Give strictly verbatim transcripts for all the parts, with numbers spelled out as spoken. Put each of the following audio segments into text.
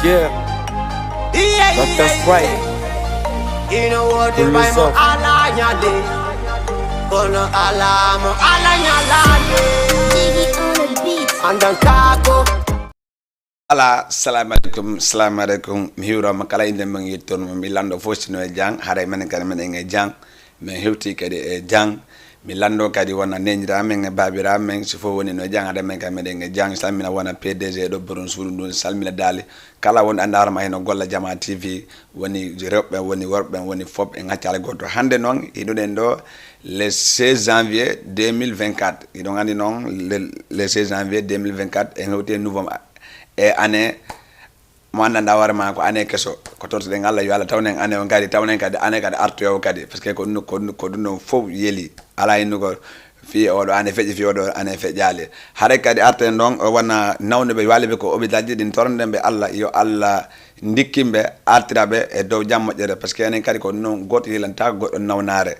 Yeah. Doctor Strike. Ino wodi Pull mbay this mo up. Ala ñande. Kono ala mo ala ñalande. Andan kako. Ala, salamu aleykum, salamu aleykum. Mi hiwrama kala inde mon, yetton mo. Mi lando fof sino e jang, haray menen kadi menen e jang. Min hewti kadi e jang. Mi lando kadi wona nenira men e babira men, si fof woni no jang, haray men kadi menen e jang. Salmina wona P D G ɗo borom suudu ndun, salmina dali. Kala won andarma hino golla Jama T V, woni rewɓe, woni worɓe, woni fof e ŋaccale goto. Hande noon, hiɗuɗen ɗo le seize janvier deux mille vingt-quatre. Hiɗon andi noon, le, le seize janvier deux mille vingt-quatre, en hewti e novembre, e année mo anndanɗa hoore ma ko année keso. Ko tortuɗen Allah, yo Allah tawnen année on kadi, tawnen kadi année kadi artoyo kadi, parce que ko ɗum, ko ɗum, ko ɗum ɗon fof yeli. Ala innugol fii oɗo année feƴƴi, fii oɗo année feƴƴali. Haray kadi arten ɗon, o wona nawnuɓe, waaliɓe ko hôpital ji ɗin, tornden ɓe Allah, yo Allah ndikkin ɓe, artira ɓe e dow jam moƴƴere, parce que enen kadi ko non goto yilanta goɗɗo nawnaare.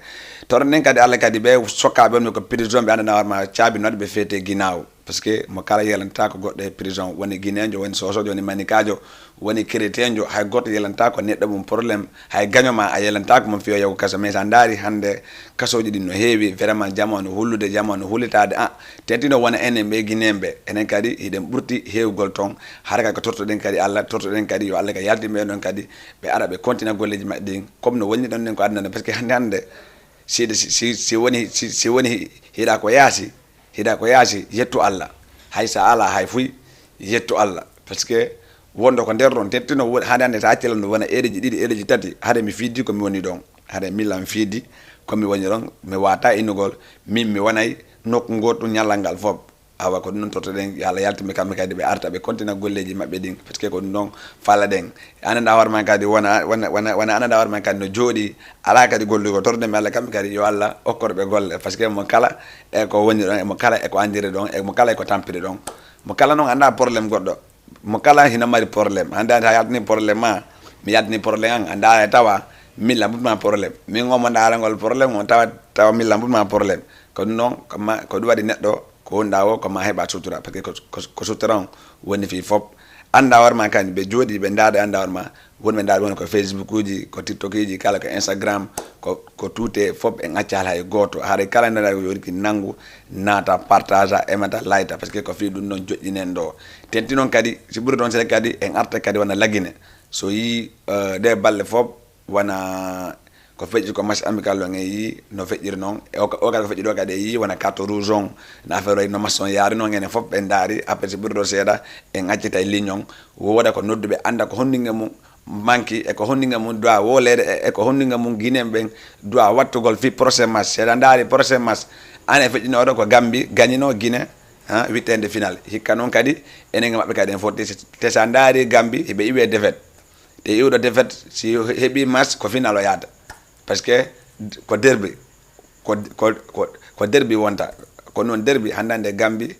Tornden kadi Allah kadi ɓe sokkaɓe on ko prison, ɓe anndanɗa hoore ma caabi noɗe ɓe feete ginaawo. Parce que mo kala yelantako goɗɗo e prison, woni guinéjo, woni sosojo, woni manikajo, woni chrétienjo, hay goto yelantako neɗɗo mum problème, hay gaño ma a yelantako mo fiyo yahu kaso. Mais sa ndaari hande kasoji ɗin no heewi, vraiment jama no hullude, jama no hullitade. Ah, tentino wona enen ɓe guinéen ɓe, enen kadi hiɗen ɓurti heewgol toon. Hara kadi ko tortoɗen kadi Allah, tortoɗen kadi yo Allah ka yaltin ɓe ɗon kadi, ɓe ara ɓe continue golleji maɓɓe ɗin, comme no wonni ɗon ɗen ko aduna ɗon. Parce que hande hande, si, si, si, si woni, si, si woni hiɗa ko yaasi, hiɗa ko yaasi, yettu Allah. Hay sa ala hay fuy, yettu Allah. Parce que wonɗo ko nder ɗon, tettino woni, hade hande sa acci lan ɗum wona ereji ɗiɗi, ereji tati, hade mi fiidi ko mi woni ɗon. Hade mi lan fiidi ko mi woni ɗon, mi wata innugol, min mi wonay nokku ngotu ñallal ngal fof. Awa ko ɗum noon tortoɗen, yo Allah yaltu ɓe kamɓe kadi, ɓe arta, ɓe continue golleji maɓɓe ɗin, parce que ko ɗum ɗon falaɗen. Anndanɗa hoore ma kadi wona, wona, wona, wona anndanɗa hoore ma kadi no jooɗi, ala kadi gollugol. Torɗen ɓe Allah kamɓe kadi, yo Allah okkor ɓe golle, parce que mo kala e ko woni ɗon, e mo kala e ko andiri ɗon, e mo kala e ko tampiri ɗon. Mo kala noon annda problème goɗɗo. Mo kala hino mari problème. Hande hande a yaltini problème ma, mi yaltini problème an, annda e tawa min lan ɓurma problème. Min on mo ndaarangol problème, on tawa, tawa min lan ɓurma problème. Ko ɗum noon, ko ma, ko ɗum waɗi neɗɗo, ko wonɗa o, ko ma heɓa sutura, parce que ko, ko, ko sutura on woni fii fof. Annda hoore ma kadi, ɓe jooɗi, ɓe ndaada, annda hoore ma, wonɓe ndaada, woni ko Facebook uji, ko TikTok uji, kala ko Instagram, ko, ko tuute fof en accaali hay gooto. Haray kala ndaada ko yoɗiki nanngu, naata, partage, emata, layta, parce que ko fii ɗum noon joƴƴinen ɗo. Tenti noon kadi, si ɓuri toon seeɗa kadi, en arta kadi wona Lagine. So yii, eh, ɗe balle fof, wona ko feƴƴi ko match amical on en yii no feƴƴiri noon. E o, o kadi ko feƴƴi ɗo kadi e yii wona carte rouge on, no affaire o no match on yaari noon, enen fof ɓe ndaari. Après si ɓuri ɗo seeɗa, en accitay ligne on. Wooda ko nodduɓe annda ko honɗinge mum manki, e ko honɗinge mum doit wooleede, e, e ko honɗinge mum Guinéen ɓen doit wattugol fii prochain match. Seeɗa ndaari prochain match, ane feƴƴinooɗo ko Gambie gañinoo Guinée, ha, huitième de finale. Hikka noon kadi, enen e maɓɓe kadi en fotti. Te sa ndaari Gambie, hiɓe iwi e défaite. Te iwɗo défaite, si heɓi match, ko final o yahata. Parce que ko derby, ko, ko, ko, ko derby wonta. Ko noon derby hande hande Gambie,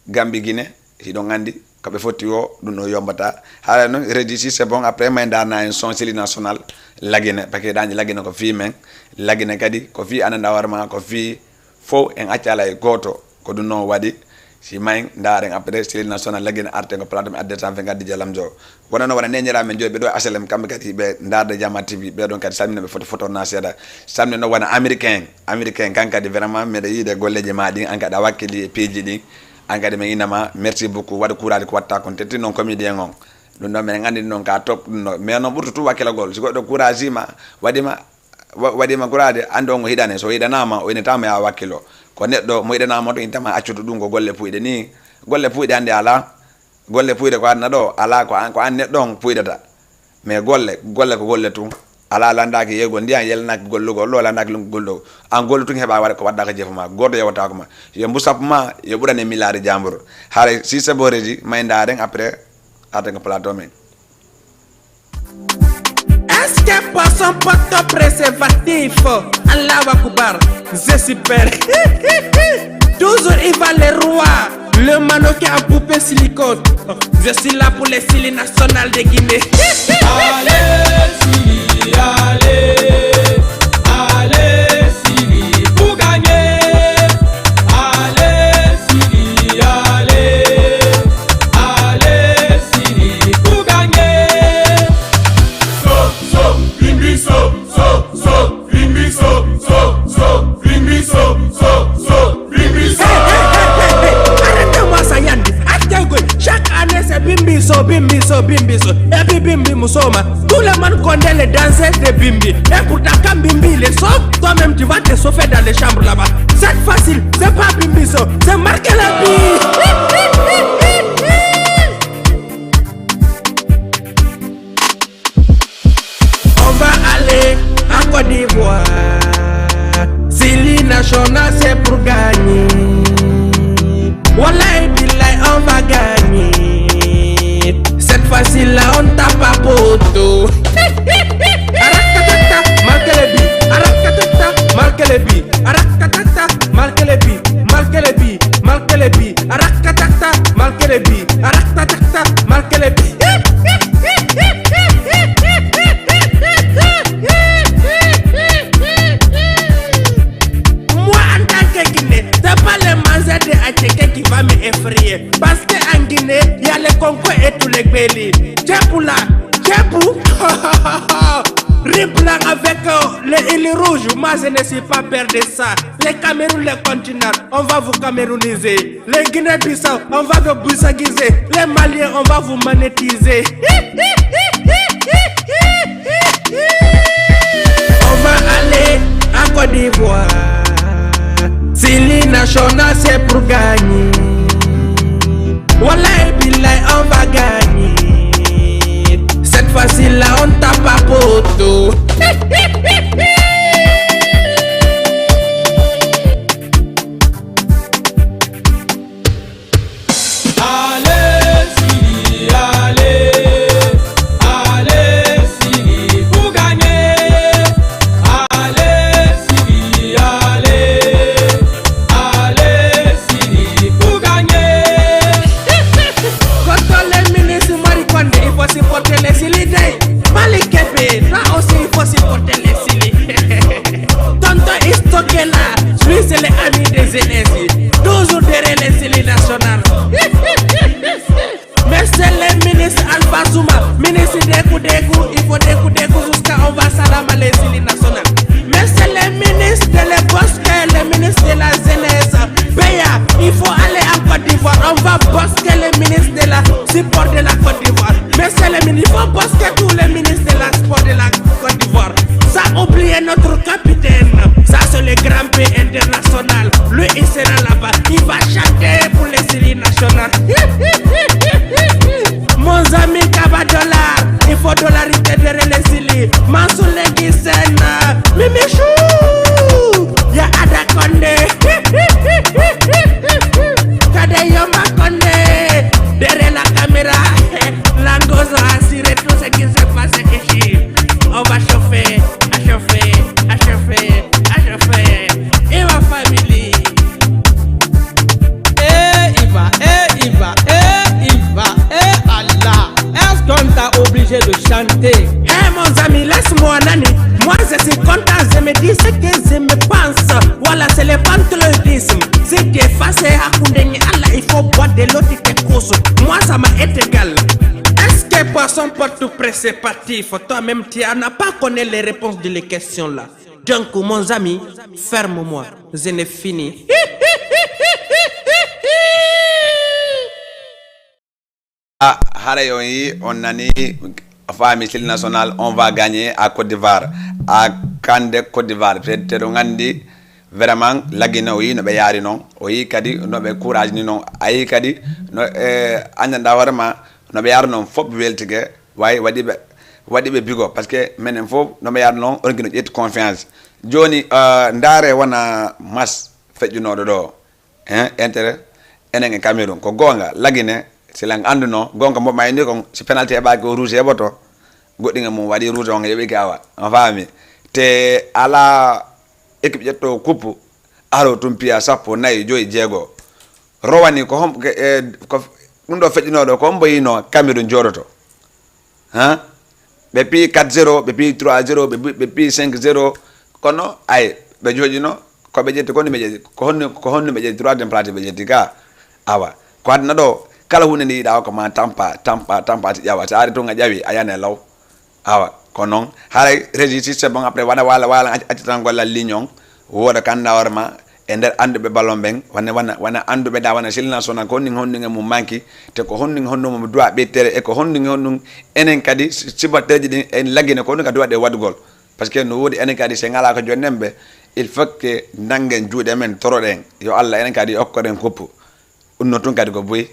Gambie Guinée, hiɗon andi ko ɓe fotti o, ɗum ɗo yombata. Haala noon, Redji, si c'est bon, après may ndarna en son Sili National, Lagine, parce que ɗani Lagine ko fii men. Lagine kadi ko fii anndanɗa hoore ma, ko fii fof en accaali hay gooto. Ko ɗum noon waɗi, si mayen ndaaren après, Sili National Lagine arten ko plateau mi adde tan fe ngaddi jalam jo. Wona noon wona neñiraaɓe men joyi ɓe ɗo H L M, kamɓe kadi ɓe ndaarde Jama T V, ɓe ɗon kadi salmina ɓe foto, foto na seeɗa. Salmina noon wona américain, américain kan kadi vraiment mbeɗa yiide golleji ma ɗin, an kadi a wakkili e piiji ɗin, an kadi min inama merci beaucoup, waɗa courage ko watta kon, tetti noon comédien on. Ɗum ɗon minen anndi noon ka top ɗum ɗo, mais noon ɓurta tout wakkilagol, si goɗɗo courage ma, waɗi ma, wa-, waɗi ma courage, anndi on o hiɗane, so hiɗanama o initama ya wakkilo. Ko neɗɗo mo hiɗanama to intama accuto ɗum ko golle puyɗe ni, golle puyɗe hande ala. Golle puyɗe ko aduna ɗo, ala ko an, ko an neɗɗo on puydata. Mais golle, golle ko golle tun. Ala landaaki yeygol ndiyan, yelanaki gollugol ɗo, landaaki lungol ɗo. An gollu tun heɓa waɗa ko waɗɗa ko jefu ma. Goto yewata ko ma. Yo mbu sappo ma, yo ɓurane milaari jambur. Haray si c'est bon Redji, may ndaaren après, arten ko plateau men. Est-ce que poisson porte préservatif? Allahu Akbar, je suis père. Toujours il va le roi, le mannequin à poupée silicone. Je suis là pour les Sili nationales de Guinée. Allez, Sili, allez, allez, Sili, pour gagner. Allez, Sili, allez, allez, Sili, pour gagner. So bimbi, so bimbi, so. Et puis bimbi, musoma. Tout le monde connaît les danseuses de bimbi. Et pourtant, quand bimbi, les sauve, toi-même, tu vas te sauver dans les chambres là-bas. C'est facile, c'est pas bimbi, so. C'est marqué la vie. On va aller en Côte d'Ivoire. Sili National, c'est pour gagner. Wallahi billahi, on va gagner. Cette fois-ci là, on tape à poteau. Arakatata, malkelebi. Arakatata, malkelebi. Arakatata, malkelebi. Malkelebi, malkelebi. Arakatata, malkelebi. Arakatata, malkelebi. Moi, en tant que Guinéen, c'est pas les manzes de Attiéké qui va m'effrayer. Parce qu'en Guinée, il y a les Concos et tous les Béli. Tchèpoula, Tchèpou. Riz blanc avec euh, les îles rouges. Moi, je ne suis pas peur de ça. Les Cameroun, les continents, on va vous camerouniser. Les Guinée-Bissau, on va vous bissaguiser. Les Maliens, on va vous magnétiser. On va aller en Côte d'Ivoire. Sili National, c'est pour gagner. Wallahi billahi, on va gagner. Cette fois-ci là, on tape à poteau. Allez, Sili, allez, allez, Sili, pour gagner. Allez, Sili, allez, allez, Sili, pour gagner. Contre les ministres Marie Condé, il faut supporter les Sili Day. Malik Kébé, là aussi, il faut supporter les Sili. Tonton Istokela, lui, c'est les amis des Zénési. Toujours derrière les Sili nationales. Monsieur le ministre Alpha Zuma, ministre des coups des coups, il faut des coups des coups jusqu'à on va salam à les Sili nationales. Monsieur le ministre de la Bosque, le ministre de la jeunesse, Béya, il faut aller en Côte d'Ivoire. On va bosquer le ministre de la support de la Côte d'Ivoire. Monsieur le ministre, il faut bosquer tous les ministres de la sport de la Côte d'Ivoire. Sans oublier notre capitaine. Ça, c'est le grand P international. Lui, il sera là-bas. Il va chanter pour les Sili nationales. Mon ami Kaba Dollar, il faut dollariser derrière les Sili. Mansour Legui Sène, Mimichou, ya Ada Condé. Kade Yoma Condé, derrière la caméra. Langozo a assuré tout ce qui se passe ici. On va chauffer, à chauffer, à chauffer, à chauffer. Et ma famille. Eh, Iva, eh, Iva, eh, Iva, eh, Allah. Est-ce qu'on t'a obligé de chanter? Eh, mon ami, laisse-moi, Nani. Moi, je suis content, je me dis ce que je me pense. Voilà, c'est le patriotisme. Si tu es fâché, Hakundeni Allah, il faut boire de l'eau, tu te cousses. Moi, ça m'a été égal. Est-ce que poisson porte tout près, c'est parti? Faut toi-même, tu n'as pas connu les réponses de les questions là. Donc, mon ami, ferme-moi. Je n'ai fini. Ah, haray on yi on nani, faami Sili National, on va gagner à Côte d'Ivoire, à Kande Côte d'Ivoire. Te te ɗo gandi vraiment Lagine o yi no ɓe yaari non, o yi kadi no ɓe courage ni non, a yi kadi no eh, andanɗa hoore ma no ɓe yaari non fof weltike, way waɗi ɓe waɗi ɓe bigo parce que menen fof no ɓe yaari non on kino ƴetti confiance. Joni uh, ndaare wona mas feƴƴunoɗo ɗo. Hein, intérêt enen e Cameroun ko goonga. Lagine, si lan annduno goonga mo mayni kon, si penalty heɓaaki o rouge heɓoto. Goɗɗinga mum waɗi rouge on heɓiki awa, on faami. Te ala équipe ƴetto coupe aro tun piya sappo nayi joyi jeego. Rowani ko hom e ko ɗum ɗo feƴƴunoɗo ko hombo yino Cameroun jooɗoto? Hein? Ɓe piyi quatre zéro, ɓe piyi trois zéro, ɓe ɓe piyi cinq zéro. Kono ay ɓe jooɗino ko ɓe ƴetti ko honno ɓe ƴetti ko honno ko honno ɓe ƴetti troisième place ɓe ƴetti ka. Awa ko aduna ɗo kala hunde nde yiɗa ko ma tampa tampa tampa ti ƴawa si ari tun a ƴawi a yana law. Awa ko noon haray régie si c'est bon après wala wala wala acci tan gollal ligne on. Wooda kanda hoore ma. e nder annduɓe ballon ɓen, wona, wona, wona annduɓe da, wona silna sona ko honɗum, honɗum e mum manki, te ko honɗum, honɗum mo duwa ɓeytere, e ko honɗum, honɗum enen kadi si-, supporterji ɗin en laggine ko honɗum ka duwaɗe waɗugol. Parce que no woodi enen kadi si en alaa ko jonnen ɓe, il faut que nanngen juuɗe men, toroɗen. Yo Allah enen kadi okkoren koppu. Ɗum no tun kadi ko buy.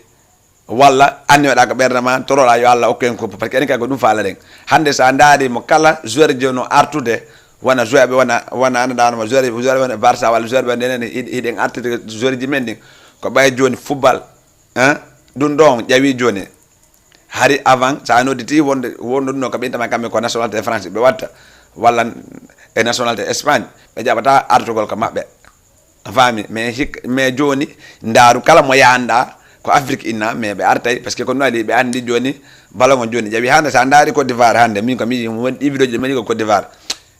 Walla anniyoɗa ko ɓernde ma, toroɗa yo Allah okku en koppu, parce que enen kadi ko ɗum faalaɗen. Hannde sa ndaari mo kala joueur ji no artude, wona joueur ɓe, wona, wona anndaa no joueur, joueur wona Barça walla joueur ɓe ndenen hiɗ-, hiɗen artude joueur ji men ɗin. Ko ɓay jooni football, hein? Ɗum ɗo on ƴawi jooni. Hari avant, sa nodditi wonde, wonde ɗum ɗo ko ɓe intama kamɓe ko nationalité France ɓe watta, walla e nationalité Espagne, ɓe jaɓata artugol ko maɓɓe. A faami? Mais hik-, mais jooni, ndaaru kala mo yahanɗa, ko Afrique inna, mais ɓe artay, parce que ko no waɗi ɓe anndi jooni, ballon on jooni, ƴawi hannde, sa ndaari Côte d'Ivoire hannde, min ko mi yi'i, won ɗi vidéo ji ɗi mbaɗi ko Côte d'Ivoire.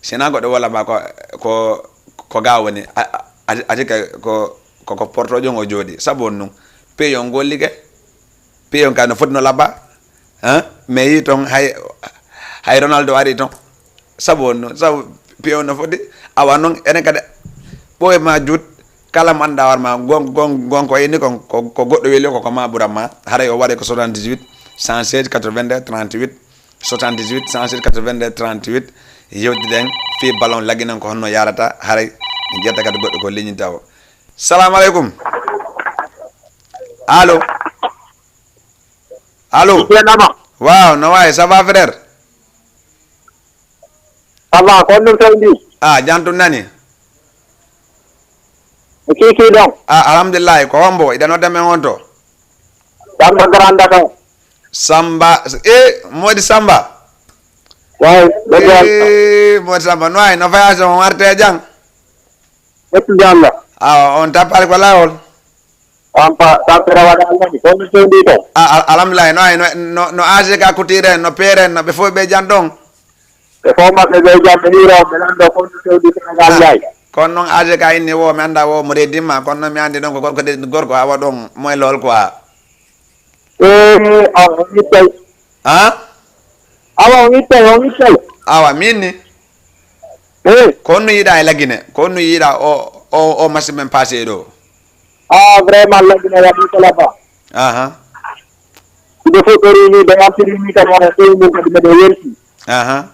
Si na goɗɗo walla ma ko, ko, ko ga woni, a, a, a, a, ko, ko, ko Porto jon o jooɗi. Sabu on ɗum, pays on gollike, pays on ka no foti no labba, hein? Mais yi ton hay, hay Ronaldo ari ton. Sabu on ɗum, sabu pays on no foti. Awa noon, enen kadi, ɓooy ma juut, kala mo annda war ma, gon-, gon-, gon ko ini kon, ko, ko goɗɗo weli ko, ko ma ɓuran ma. Haray o waɗi ko soixante-dix-huit, cent seize, quatre-vingt-deux, trente-huit, soixante-dix-huit, cent seize, quatre-vingt-deux, trente-huit. Yewtiden fii ballon laginen ko honno yarata, haray min ƴetta kadi goɗɗo ko ligne tawo. Salamu aleykum. Allo. Allo. Isenama. Waaw, no waay, ça va, frère? Ça va, ko on ɗum sewndi? Ah, jantu nani. E kiki ɗon. Ah, alhamdulillahi, ko hombo? Iɗa nodda men on to? Samba Grand Dakar. Samba, eh, Modi Samba. Waaw, ɗo Grand. Eh, Modi Samba, no waay, no voyage on arte e jam? Ɓettude Allah. Awa, on tappali ko laawol? Tampa, tampere waɗa Allah ni, ko on sewndi to? Ah, al-, alhamdulillahi, no waay, no, no, no A G K Couture en, no Pere en, no ɓe fof ɓe jam ɗon? Ɓe fof maɓɓe ɓe jam, ɓe hiiro, ɓe lanndo, ko on sewndi to? Ah, Njaay. Kono noon A G K inni wo, mi annda wo mo reedimma, kono noon mi anndi ɗon ko gorko de, gorko awa ɗon, moy lool quoi. Eh, awa, on ittay. Ah? Awa, on ittay, on ittay. Awa, min ni? Eh. Ko honno yiɗa e Lagine? Ko honno yiɗa o, o, o match men passé ɗo? Ah, vraiment, Lagine waɗi ko laba. Aha. Nde fuɗɗori ni, ɓe artiri ni, kadi wona sey mum kadi meɗen welti. Aha.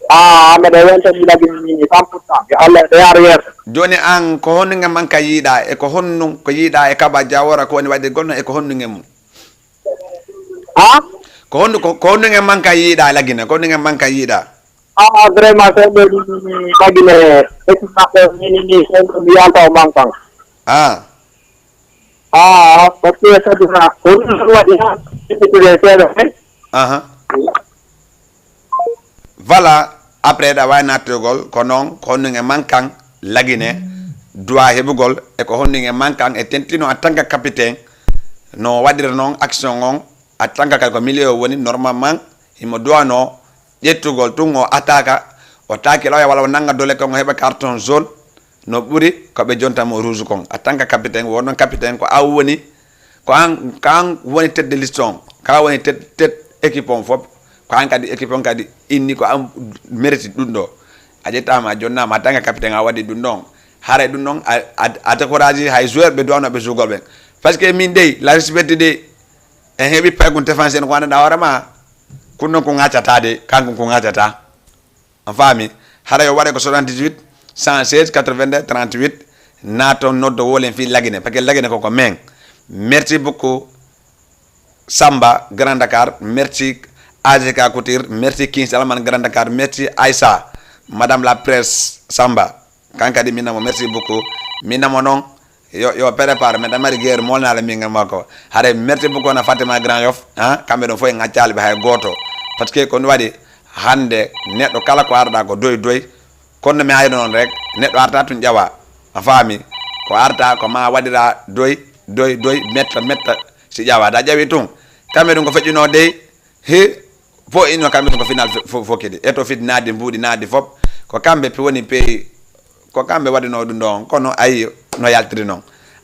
Ah, meɗen weltani Lagine ni, cent pour cent. Yo Allah, ɓe yaar yeeso. Jooni an, ko honno nge manka yiɗa, e ko honno ko yiɗa e Kaba Jawara, ko woni waɗde gonno, e ko honno nge mum? Ha? Ko honno, ko, ko honno ngen manka yiɗa Lagine? Ko honno ngen manka yiɗa? Ah, vraiment, c'est le Lagine, équipe maɓɓe, ni, ni, ni, c'est le mi yalta o mankan. Ah. Ah, parce que c'est du ça. Ko honno waɗi ha? Équipe de seeɗa, eh? Aha. Voilà, après ɗa wawi nattirgol, ko noon, ko honno nge mankan Lagine, droit heɓugol, e ko honno nge mankan e tentino en tant que capitaine, no waɗira noon action on, en tant que kadi ko milieu o woni, normalement, himo duwano ƴettugol tun o attaque, o taakila oya walla o nanga dole kon o heɓa carton jaune, no ɓuri ko ɓe jonta mo rouge kon. En tant que capitaine, wonnon capitaine ko an woni, ko an, ko an woni tête de liste on, ko an woni tête, tête équipe on fof, ko an kadi équipe on kadi inni ko an mérite ɗum ɗo. A ƴettama, a jonnama, en tant que capitaine a waɗi ɗum ɗon. Haray ɗum ɗon, a, a, a décourage hay joueur ɓe duwanoɓe sugol ɓen. Parce que min dey, la respecte dey, en heɓi paykun défenseur ko anndanɗa hoore ma, kun ɗon ko ŋaccata de, kankun ko ŋaccata. A faami? Hara yo waɗe ko soixante-dix-huit, cent seize, quatre-vingt-deux, trente-huit, naaton noddo wolen fii Lagine, parce que Lagine koko men. Merci beaucoup, Samba, Grand Dakar. Merci, A G K Couture. Merci, King Salman, Grand Dakar. Merci, Aïssa, Madame la Presse, Samba. Kan kadi min namo, merci beaucoup. Min namo noon, yo, yo prépare, meɗa mari guerre molnaale min e makko. Haray merci beaucoup na Fatima Grand Yoff, ha, kamɓe ɗon fof en accaali ɓe hay gooto. Parce que ko ɗum waɗi hannde neɗɗo kala ko arɗa ko doy doy, kono no mi hayno noon rek, neɗɗo arta tun ƴawa. A faami? Ko arta ko ma waɗira doy, doy, doy, metta, metta, si ƴawa. Da ƴawi tun. Kamɓe ɗum ko feƴƴuno dey, he, fof inno kamɓe ko final fo-, fo-, fof kadi. E to fit naadi mbuuɗi naadi fof. Ko kamɓe pe-, woni pays, ko kamɓe waɗuno ɗum ɗon, kono ayi no yaltiri noon.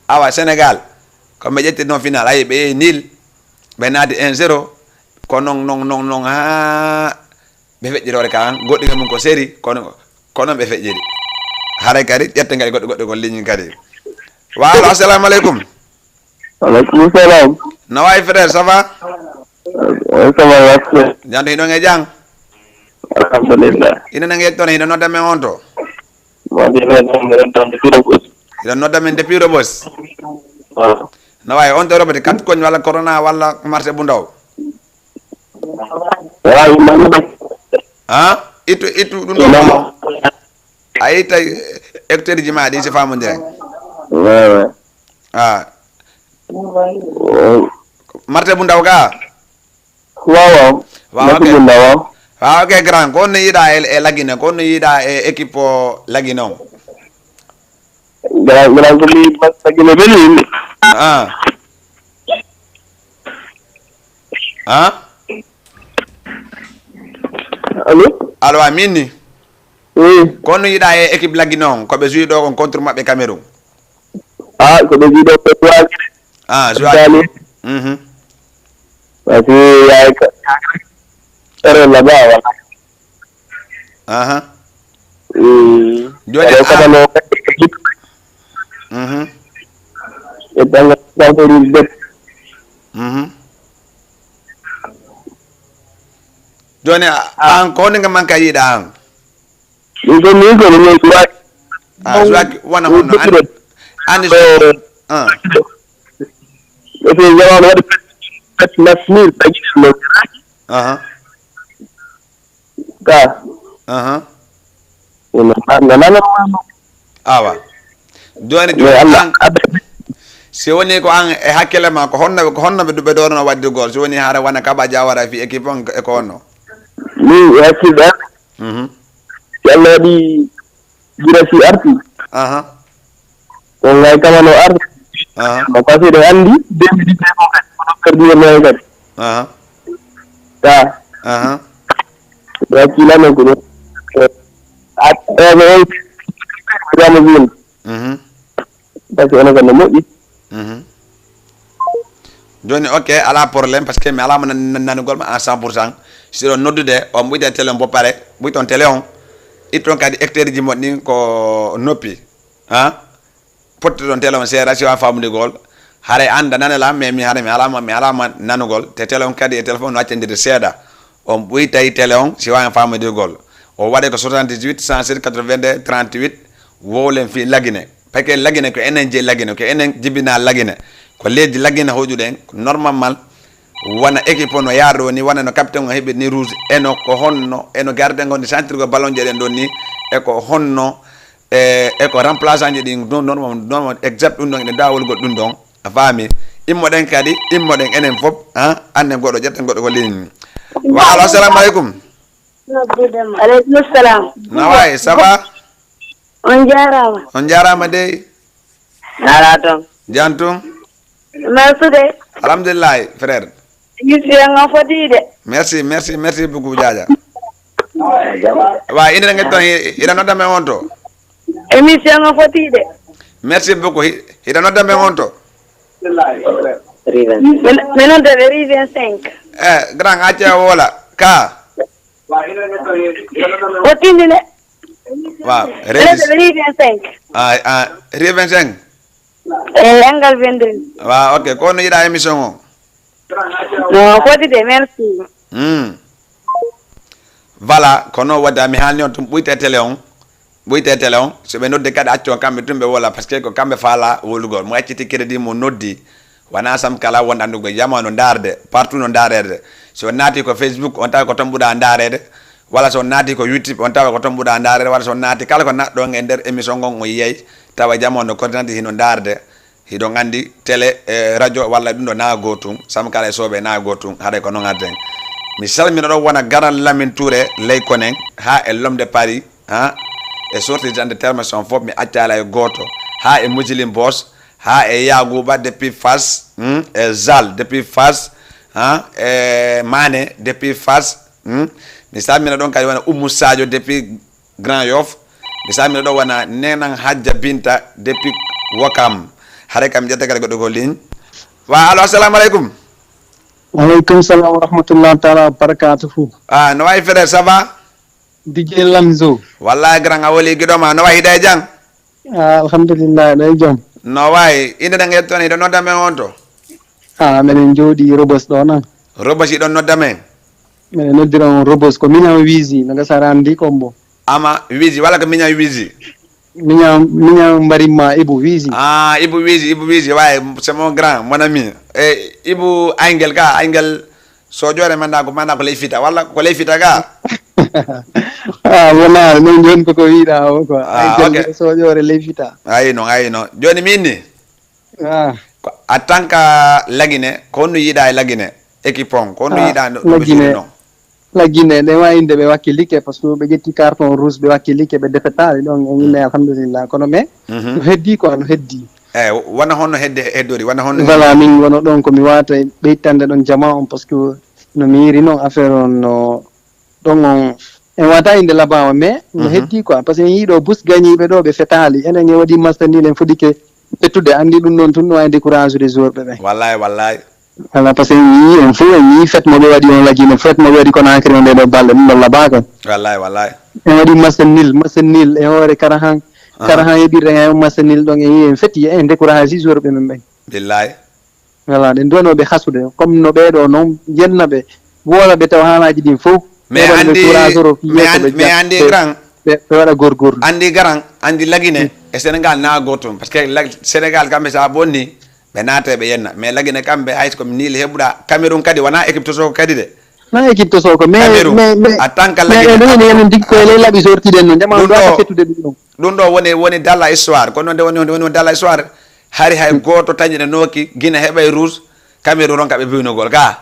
Awa Sénégal, ko ɓe ƴettino final, ayi ɓe yehi nil, ɓe naati un zéro, ko noon, noon, noon, noon, haa ɓe feƴƴiri hoore ka, goɗɗi mum ko seri, kono, kono ɓe feƴƴiri. Haray kadi ƴetten kadi goɗɗo goɗɗo ko ligne kadi. Wa alo, assalamu aleykum. Aleykum salam. No wayi frère, ça va? Ça va, merci. Janto hiɗon e jang? Alhamdulillah. Ina nange yettoon, hiɗo nodda men on to? Modi men ɗon, men ɗon Piro Bos. Hiɗo nodda men de Piro Bos? Waaw. No wayi on to robati kat koñ walla corona walla marché bu ndaw? Waaw, man. Ha? Ittu, ittu ɗum ɗo. Non. A ittay écouteur ji ma ɗi si famondire. Ouais, ouais. Ah. Ouais. Marché bu ndaw ga? Waaw, waaw. Waaw, ok. Marché bu ndaw, waaw. Waaw, ok, grand. Ko on no yiɗa e, e Lagine, ko on no yiɗa e équipe o Lagine on? Grand, grand, ko mi Lagine ɓe ni. Ah. Ah? Allô? Allô, a min ni? Oui. Ko on no yiɗa e équipe Lagine on, ko ɓe joué ɗo kon contre maɓɓe Cameroun? Ah, ko ɓe joué ɗo ko Joal. Ah, Joal. Italie. Mhm. Parce que yaay ka, ere là-bas, voilà. Aha. Mm. Joni alors, an, kama no équipe. Mhm. E banga favori bet. Mhm. Joni a, an ko honde ngam manka yiɗa an? Min ko, min ko, min ko Suwaki. Ah, Suwaki, wana honno? An, an, eh, ah. Parce que jamanu waɗi pet, pet nas mil, taƴi no. Aha. Ka. Aha. Ina, na, na, na, na. Awa. Joni, mais joni Allah, an, Allah. Si woni ko an e hakkille ma, ko honno, ko honno ɓe, ɓe ɗono waɗde gol? Si woni hara wana Kaba Jawara fi équipe on e ko honno? Min e hakkille am. Mhm. Si Allah waɗi Girassi arti. Aha. Ko ngay kamano arti. Aha. No passé ɗo andi, deux mille dix-neuf o kadi, kono perdu e men kadi. Aha. Ta. Aha. Wakkila men ko ɗum. At, eh, mais on, Real Madrid. Mhm. Parce que onon kam no moƴƴi. Mhm. Joni, ok, ala problème, parce que mi alama nan-, nan-, nanugol ma à cent pour cent. Si ɗon noddude, on ɓuyta télé on bo pare, ɓuyton télé on. Itton kadi écouteur ji mon ɗin ko noppi. Ha? Potti ɗon télé on seeɗa, si wa famudegol. Haray anda nanela, mais mi haray mi alama, mi alama nanugol. Te télé on kadi e téléphone no accandirde seeɗa. On ɓuytay télé on, si wawi famudegol. O waɗe ko soixante-dix-huit, cent sept, quatre-vingt-deux, trente-huit, wowlen fi Lagine. Parce que Lagine ko enen jeyi Lagine, ko enen jibina Lagine. Ko leydi Lagine hoƴuɗen, ko normalement, wana équipe o no yaara ɗo ni, wana no capitaine o heɓiri ni rouge, eno ko honno, eno gardien o ni sentirgo ballon je ɗen ɗon ni, e ko honno, e, e ko remplaçant ji ɗin, non, non, non, exact ɗum ɗon, eɗen dawa wolgol ɗum ɗon, a faami? Immoɗen kadi, immoɗen enen fof, ha, annen goɗɗo, ƴetten goɗɗo ko ligne. Wa alo, assalamu aleykum. Aleykum salam. Na wayi, ça va? On jaaraama. On jaaraama dey. Alaa toon. Jam tun? Merci de. Alhamdulillahi, frère. Émission o foti de. Merci, merci, merci beaucoup, Jaaja. Wa, ina ngen ton, ina nodda men on to. Émission o foti de. Merci beaucoup. Hi-, ina nodda men on to. Min, min on de Riven cinq. Eh, grand, acca wola. Ka. O tindine. Waaw, Régis. Rue vingt-cinq. Ah, ah, rue vingt-cinq. E angle vingt-deux. Waaw, ok. Ko no yiɗa émission o? No foti de, merci. Hmm. Voilà, kono wadde mi haalni on tun, ɓuyte télé on. Ɓuyte télé on. So ɓe nodde kadi, accu on kamɓe tun ɓe wola, parce que ko kamɓe faala wolugol. Mo acciti crédit mo noddi. Wona sam kala won anndugo jamanu ndaarde, partout no ndaarede. Si on naati ko Facebook, on tawa ko toon ɓuɗa ndaarede. Walla so on naati ko YouTube, on tawa ko toon ɓuɗa ndaarede. Walla so on naati kala ko naɗɗo on e nder émission ngon, on yiyay, tawa jamanu no kortinante hino ndaarde. Hiɗon anndi télé, e radio, walla ɗum ɗo na gootum, sam kala e sooɓe na gootum, haɗay ko noon arden. Mi salmina ɗo wona Garan Lamin Touré, ley konen, haa e Lomde Paris, ha, e sorti dande terme son fof, mi accala e gooto, haa e Muslim Boss, haa e Yaguba depuis Fass, hmm, e Zal depuis Fass, ha, e Mané depuis Fass, hmm. Mi salmina ɗon kadi wona Oumou Sadio depuis Grand Yoff. Mi salmina ɗo wona Nenan Hadja Binta depuis Wakam. Hare kam ƴetta kadi goɗɗo ko ligne. Wa, allo, assalamu aleykum. Aleykum salam wa rahmatullahi taala wa barakatuhu. Ah, no wayi frère, ça va? D J Lamzo. Wallahi, grand, a weli giɗo ma. No wayi, hiɗa e jam? Ah, alhamdulillah, no e jam. No wayi, inde ɗen ƴettoni, hiɗo nodda men on to? Ah, meɗen jooɗi Robos ɗo nan. Robos hiɗon nodda men? Meɗen noddira on Robos, ko miñan Wiisi, no gasara andi kombo. Ama Wiisi, wala ko miñan Wiisi? Miñan, miñan mbarimma Ibu Wiisi. Ah, Ibu Wiisi, Ibu Wiisi, wayi, c'est mon grand, mon ami. E, Ibu Angel ka, Angel Sojoore manda ko, manda ko ley fita, walla ko ley fita ga? Ah, wona, non joni koko wiɗa o quoi. Ah, ay, ok. Sojoore ley fita. Ayi non, ayi non. Joni min ni? Ah. Ko, en tant que Lagine, ko honno yiɗa e Lagine? Équipe on, ko honno yiɗa no, no Lagine, firi non? Lagine, ɗe wawi inde ɓe wakkilike, parce que ɓe ƴetti carton rouge, ɓe wakkilike, ɓe defetaali ɗon, e ñinne, alhamdulillah. Kono mais, no heddi quoi, no heddi. Eyi, wona honno hedde, heddori, wona honno. Voilà, min wona ɗon ko mi wawata ɓeytande ɗon jama on, parce que no mi yiri noon affaire on no ɗon on, en wata inde labama, mais no heddi quoi, parce que en yiiɗo bus gañiiɓe ɗo ɓe fetaali, enen en waɗi match nul, en fuɗike fettude, andi ɗum noon tun no wawi décourage de joueur ɓe ɓen. Wallahi, wallahi. Voilà, parce que en yii, en fof en yii fête mo ɓe waɗi on Lagine, fête mo ɓe waɗi Conakry on, ɗe ɗo balɗe ɗum ɗon labaka. Wallahi, wallahi. En waɗi match nul, match nul e hoore Karahan. Karahan heɓirta hen match nul ɗon, en yii en fetti, en décourage joueur ɓe men ɓen. Billahi. Voilà, ɗen duwano ɓe hasude. Comme no ɓeeɗo noon, yenna ɓe, woola ɓe tawa haalaaji ɗin fof. Mais andi, mais andi, grand, ɓe, ɓe waɗa gorgorlu. Andi grand, andi Lagine e Sénégal na gootum. Parce que Sénégal kamɓe sa bonni, ɓe naata ɓe yenna. Mais Lagine kamɓe hay ko nil heɓuɗa. Cameroun kadi wona équipe to soko kadi de. Na équipe to soko, mais, mais, mais, en tant que Lagine, enen ndiggo e ley laaɓi sorti ɗen noon, jama ɗum ɗo fettude ɗum ɗon. Ɗum ɗo woni, woni dalla histoire. Ko noon nde woni, woni, woni dalla histoire. Hari hay gooto tañi ɗe nooki, Gine heɓay rouge, Cameroun ronka ɓe buynogol ka.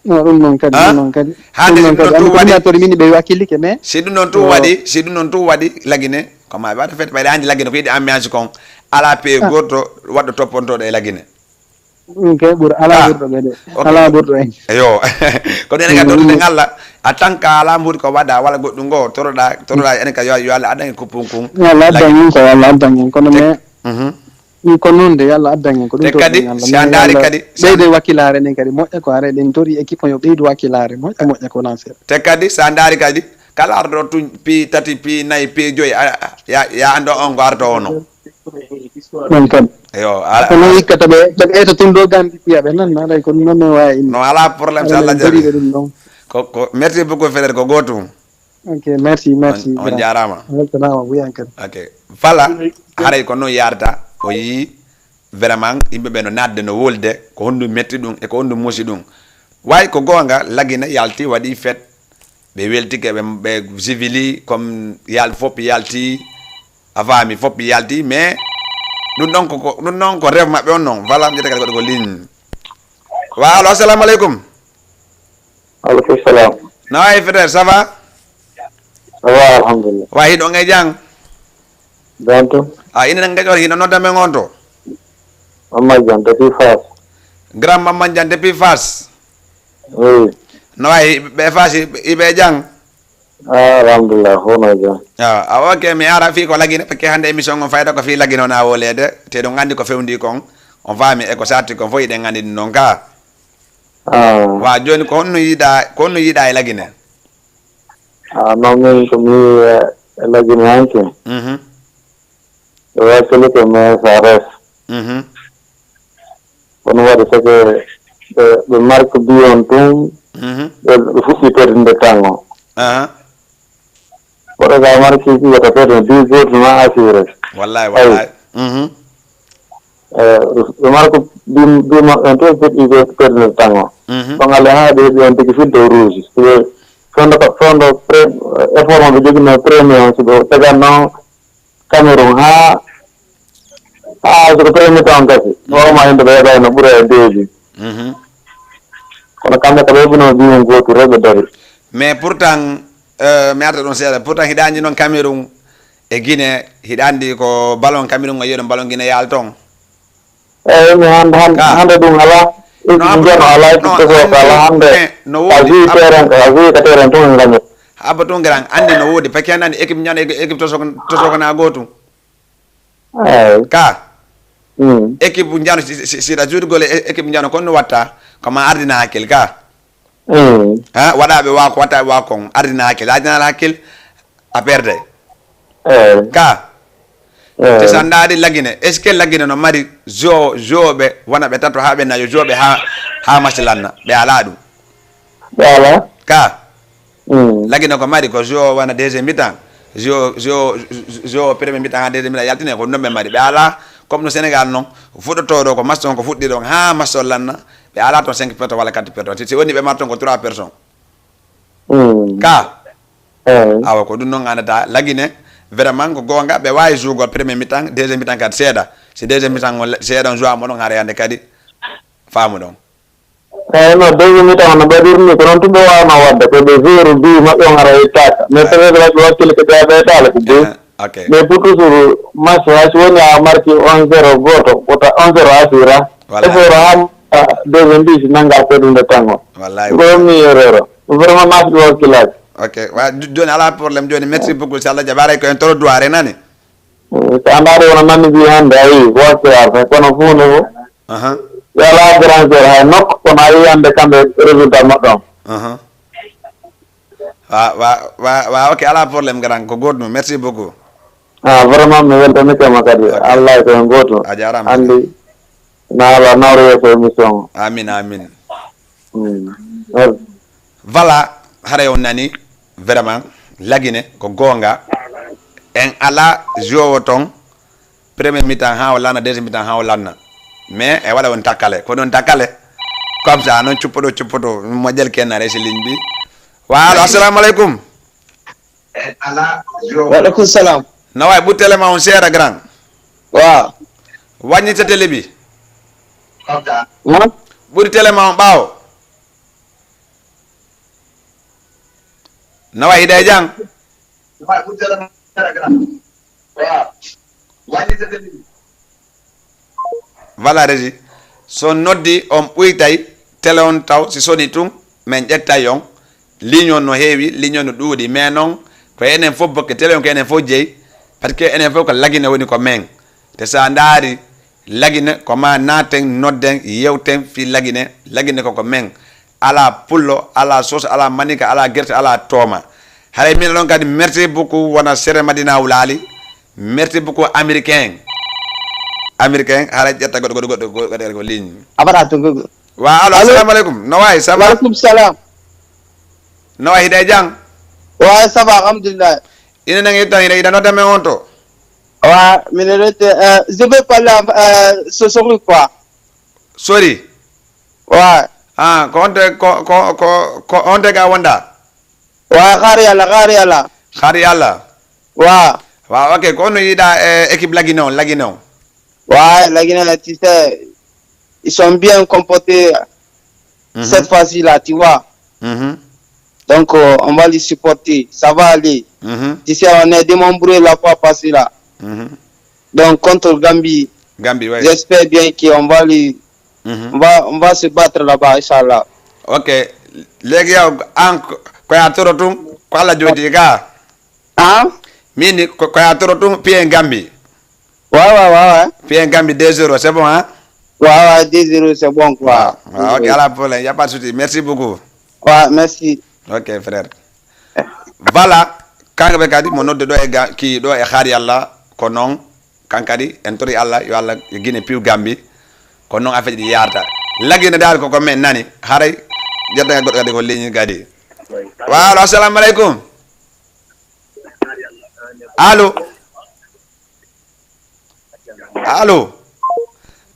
No, ɗum noon kadi, ɗum noon kadi. Hande ɗum noon kadi. Ɗum noon kadi. Min ɓe wakkilike, mais si ɗum noon tun waɗi, si ɗum noon tun waɗi, Lagine, ko ma ɓe waɗa fête, ɓayde hande Lagine ko yiɗi ambiance kon. Ala pays gooto waɗɗo toppontoɗo e Lagine. Ɗum kay ɓuri, ala ɓurɗo ɓe de. Ok. Ala ɓurɗo en. Eyo. Ko ɗen ka tottude ngalla. A tan ka ala mbuuɗi ko waɗa walla goɗɗum ngo, toroɗa, toroɗa enen ka yo, yo Allah addan en kuppun kun. Yo Allah addan en ko, yo Allah addan en. Kono mais, mhm. Ɗum ko noon de, yo Allah addan en ko. Ɗum te kadi, si a ndaari kadi, ɓeyde wakkilaare ɗen kadi, moƴƴa ko are ɗen tori équipe yo ɓeydu wakkilaare, moƴƴa, moƴƴa ko lancé. Te kadi, si a ndaari kadi, kala arɗo tun, pi tati, pi nayi, pi joyi, a, a, ya, ya anndo on ko arɗo ono. Ɗum kadi. Eyo, ala. Kono hikka to ɓe, to ɓe eto tun ɗo gandi piya ɓe nan, alay ko ɗum noon no wawi inde. No, ala problème, so Allah jaɓi. Ɗum ɗon. Ko, ko, merci beaucoup, frère, ko gootum. Ok, merci, merci. On, on jaaraama. Weltanama, buyan kadi. Ok. Fala, haray ko noon yarata, o yii vraiment yimɓe ɓe no naatde, no wolde, ko honɗum metti ɗum, e ko honɗum musi ɗum. Wayi ko goonga, Lagine yalti, waɗi fête, ɓe weltike, ɓe, ɓe jibili, comme yal-, fof yalti, a faami, fof yalti, mais ɗum ɗon ko, ko, ɗum ɗon ko rêve maɓɓe on noon. Voilà, mi ƴetta kadi goɗɗo ko ligne. Wa, allo, assalamu aleykum. Aleykum salam. No wayi, frère, ça va? Ça va, alhamdulillah. Wa, hiɗo ngay jang? Jam tan. A, ina nanga ƴoon, hiɗo nodda men on to? Mamman Jan, depuis Fass. Grand Mamman Jan, depuis Fass. Oui. No wayi, ɓe Fass, iɓe jang? Ah, alhamdulillah, fof no jam. Ah, ah, ok, mi ara fii ko Lagine, parce que hannde émission on fayda ko fii Lagine on a wolede, te ɗum anndi ko fewndi kon, on faami e ko satti kon fof, iɗen anndi ɗum noon ka. Ah. Wa, jooni ko honno yiɗa, ko honno yiɗa e Lagine? Ah, non, min ko mi, eh, e Lagine hanki. Mhm. Ɓe wakkilike mais ça reste. Mhm. Kono waɗi sake ɓe, ɓe marque biyon tun, mhm, ɓe, ɓe fuɗɗi perdinde tango. Aha. Koɗo ga marque ki wota perdinde dix goto ma assuré. Wallahi, ayi, wallahi. Mhm. Eh, ɓe marque bi, bi maɓɓe on tun fuɗɗi perdinde tango. Mhm. Ɗon alle ha ɓe heɓi on tigi fil dow rouge. Fondo, fondo pre-, effort mo ɓe jogino premier on, si ɓe taganno Cameroun haa, haa soko premier mi-temps gasi. Mhm. Wawma hinde ɓe heɓayno ɓura e deux bi. Mhm. Kono kamɓe ko ɓe ɓuno biyum gootu rewɓe dari. Mais pourtant, euh, mi arta ɗum seeɗa, pourtant hiɗa anndi noon Cameroun e Guinée, hiɗa anndi ko ballon Cameroun o yiɗo ballon Guinée yaal toon. Eyi, mi hannde, hannde, hannde ɗum alaa. Non, équipe njano alaa, équipe non, tosoko alaa hannde. Eh, no woodi. A fii terrain, a fii ka terrain tun en ngañi. Abba tun grand, anndi no woodi. Parce que anndi équipe njano, équipe, équipe tosoko, tosoko na gootum. Eyi. Ka. Mm. Équipe njano, si, si, si, si a juuti golle, é-, équipe njano, kono no watta, ko ma ardina hakkil ka. Mm. Ha, waɗaɓe wa ko watta wa kon, ardina hakkil, ardina hakkil, a perde. Ka te sa ndaari Lagine, est ce que Lagine no mari jo joɓe wona ɓe tato haa ɓe nayo joɓe haa haa masi lanna? Ɓe alaa ɗum. Ɓe alaa. Ka Lagine ko mari ko jo wona deuxième mitan, jo jo jo premier mitan haa deuxième mitan yaltine, ko ɗum ɗon ɓe mari. Ɓe alaa comme no Sénégal noon fuɗɗotoo ɗo ko masi on ko fuɗɗi ɗon haa masi on lanna. Ɓe alaa toon cinq personnes walla quatre personnes, si woni ɓe mari toon ko trois personnes. Ka awa ko ɗum noon annata Lagine. Vraiment ko goonga, ɓe waawi jougol premier mitan, deuxième mitan kadi seeɗa. Si deuxième mitan on seeɗa on joua mo ɗon haara yande kadi faamu ɗon. Eyi no deuxième mitan no ɓaɗirni ko noon tun ɓe waawno wadde ko ɓe zéro bi maɓɓe on hara yettaaka mais peut être waɗɓe wakkille ko ɓe ɓeytaala ko boy. Mais pour toujours match hay so woni a marki on zéro gooto wota on zéro asira. Effort ha deuxième bi si nannga ko ɗum de tango. Wallahi. Ko mi erreur. Vraiment match ɗo wakkilaaji. Ok, wa jooni alaa problème. Jooni merci beaucoup, si Allah jaɓi haray ko en toro duwaare nani. So a ndaari wona nanni mbi hannde a yii ko wakkilaaji kono fof ne fof. Yo alaa grand sœur hay nokku kono a yii hannde kamɓe résultat maɓɓe on. Wa wa wa wa ok, alaa problème grand, ko gootnum. Merci beaucoup. Ah vraiment mi weltanike ma kadi. Allah ko en gooto. A jaaraama. Anndi na Allah nawra yeeso émission o. Amin amin. Voilà, haray on nani vraiment Lagine ko goonga. En alaa jowo toon premier mitan haa o lanna, deuxième mitan haa o lanna. Mais e waɗa on takkale, ko ɗon takkale. Comme ça noon cuppoɗo cuppoɗo moƴƴel kennare si ligne bi. Wa allo, assalamu aleykum. Wa aleykum salam. No wayi, ɓuri télé ma on seeɗa grand. Wa waññita télé bi. Ɓuri télé ma on ɓaawo. No wayi, hiɗa e jam? Voilà, Régie. So noddi on ɓuytay télé on taw, si soni tun, men ƴettay on. Ligne on no heewi, ligne on no ɗuuɗi, mais noon ko enen fof bokke télé on, ko enen fof jeyi, parce que enen fof ko Lagine woni ko men. Te sa ndaari Lagine ko ma naaten, nodden, yewten fii Lagine. Lagine ko ko men. Alaa pullo, alaa soso, alaa manika, alaa gerte, alaa tooma. Haray min ɗon kadi, merci beaucoup wona Sere Madina Wulaali. Merci beaucoup américain. Américain haray ƴetta goɗɗo goɗɗo goɗɗo goɗɗo ko ligne. Abata to gogo. Wa allo, assalamu aleykum. No wayi, ça va? Aleykum salam. No wayi, hiɗa e jam? Wa ça va, alhamdulillah. Ina nangi tan, ina ina nodda men on to. Wa min rete, euh, je vais parler en, euh, ce soir quoi. Sori. Wa. Ah, ko onte ko ko ko ko onte ga wonda? Wa xaari Yàlla, xaari Yàlla. Xaari Yàlla. Wa. Wa, ok, ko on yiɗa e équipe Lagine on, Lagine on? Wa, Lagine, tu sais, ils sont bien comportés cette fois-ci là, tu vois. Donc euh, on va les supporter, ça va aller. Tu sais, on est démembré la fois passée là. Donc contre Gambie, Gambie, ouais. J'espère bien qu'on va les, on va, on va se battre là-bas, Inch'Allah. Ok, léegi yow an ko ya toro tun ko Allah jodi ga? Hein? Mini ko ya toro tun pied Gambie. Ouais, ouais, ouais, ouais. Pied Gambie deux zéro, c'est bon, hein? Ouais, ouais, deux zéro, c'est bon quoi. Ah, ok, à la problème, y a pas de souci. Merci beaucoup. Ouais, merci. Ok frère. Voilà, kanko ɓe kadi mo nodde ɗo e ga ki ɗo e xaari Allah ko noon. Kan kadi en tori Allah yo Allah e Gine piw Gambi. Ko noon affaire ɗi yarta. Lagine daal koko men nani haray. Ƴetta goɗɗo kadi ko ligne kadi. Wa allo, assalamu aleykum. Allo. Allo.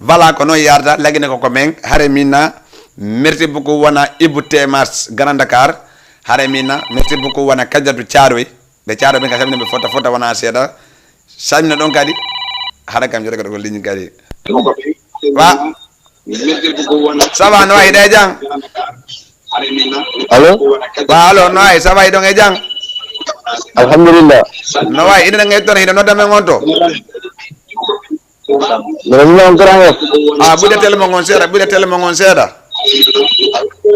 Voilà, ko noon yarta. Lagine koko men hare minna. Merci beaucoup wona Ibou Temas Grand Dakar. Hare minna. Merci beaucoup wona Kadiatou Thiaroye. Ɓe caaro ɓe ka samina ɓe fota fota wona seeɗa. Samina ɗon kadi. Hara kam jota kadi ko ligne kadi. Wa. Ça va, no wayi, hiɗa e jam? Allo. Wa allo, no wayi, ça va, hiɗon e jam? Alhamdulillah. No wayi, ina nge ton hiɗa nodda men on to? Mino nodda on Grand Yoff. Ah, ɓuɗe télé mon on seeɗa, ɓuɗe télé mon on seeɗa.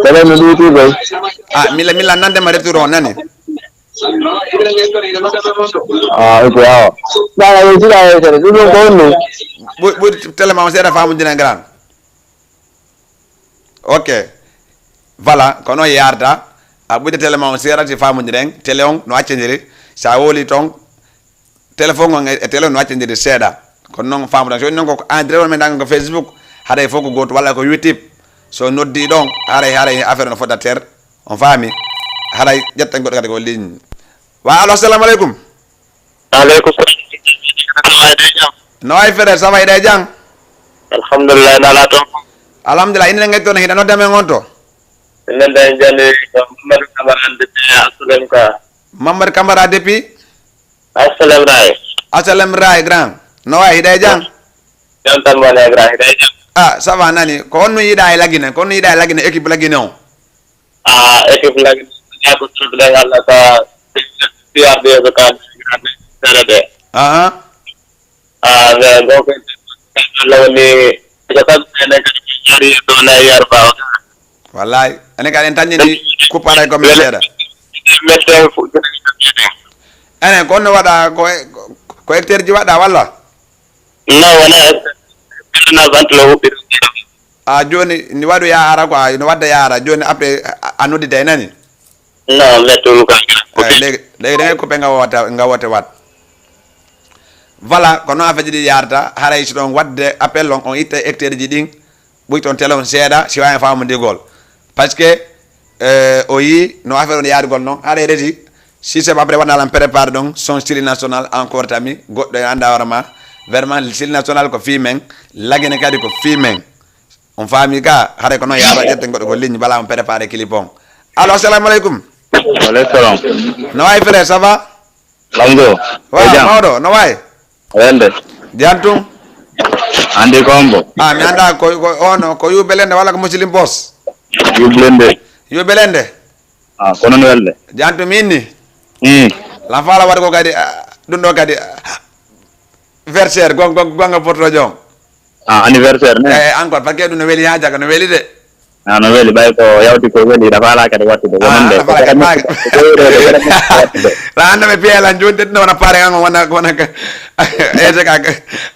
Télé no ɗuuti koy. Ah, mila mila nande ma retour on nani. Ah, ok, awa. Ɗaga yo jiɗa yewtere ɗum ɗon ko honno? Ɓuy télé ma on seeɗa famodira grand. Ok. Voilà, ko noon yarta. A ɓuɗe télé ma on seeɗa si famodiren télé on no accindiri. So a woli toon, téléphone on e, e télé no accindiri seeɗa. Kono noon faamuɗon, so woni noon ko en direct on men nanngan ko Facebook, haray fof ko gooto, walla ko YouTube. So noddi ɗon, haray, haray affaire no fota ter. On faami? Haray ƴetten goɗɗo kadi ko ligne. Wa, allo, assalamu aleykum. Aleykum salam. No wayi, frère, ça va, hiɗa e jam? Alhamdulillah, nala toon. Alhamdulillah, inde ngaddi toon, hiɗa nodda men on to? Inde nde jani ko Mamadou Camara depuis Asalem ka. Mamadou Camara depuis? Asalem Ray. Asalem Ray, grand. No wayi, hiɗa e jam? Jam tan woni e grand, hiɗa e jam? Ah, ça va, nani. Ko on no yiɗa e Lagine, ko on no yiɗa e Lagine, équipe Lagine on? Ah, équipe Lagine, ya ko cuɗɗo Allah ka C R D ko ka tere de. Aha. Ah, mais bon, ko Allah woni ko tan enen kadi ko jari do na yar ba. Wallahi, enen kadi en tanni ndi kuppara e gomme seeɗa. Mette fu enen ko on no waɗa ko e, ko hectare ji waɗa walla? Non, wona hectare. Ɓe na vente lo huɓɓi. A jooni ni waɗu yaara quoi, no wadda yaara. Jooni après a, a nodditay nani? Non, mais tun ka. Eh, léegi, léegi da ngay coupé nga woote, nga woote waat. Voilà, ko noon affaire ji ɗi yaarata. Haray si ɗon waɗde appel on, on itta hectare ji ɗin, ɓuy toon télé on seeɗa, si waawi faamondirgol. Parce que, eh, o yii no affaire on yaarugol noon, haray resi, si c'est après wona lan préparé ɗon, son style national encore tami, goɗɗo e annda hoore ma, vraiment style national ko fii men, Lagine kadi ko fii men. On faami ka, haray ko noon yaara ƴetten goɗɗo ko ligne, bala on préparé clip on. Allo, assalamu aleykum. Wa aleykum salam. No wayi frère, ça va? Lamdo. Wa, e jam? Mawɗo, no wayi? Welde. Jam tun? Andi ko hombo? Ah, mi annda ko, ko ono, ko Yubelende walla ko Muslim Boss? Yubelende. Yubelende? Ah, ko noon welde. Jam tun mi inni? Hmm. Lan faala waɗugol kadi, ah, ɗum ɗo kadi, ah, versaire, gon-, gon-, gonga porto jom. Ah, anniversaire ne? Eh, encore, parce que ɗum no weli haa jaga, no weli de. Ah, no weli, ɓay ko yawti ko weli, ɗa faala kadi wattude, ko noon de. Ah, ɗa faala kadi maaka. Ɗa annda mi piya lan jooni, de, wona pare an, wona, wona ka, ete ka,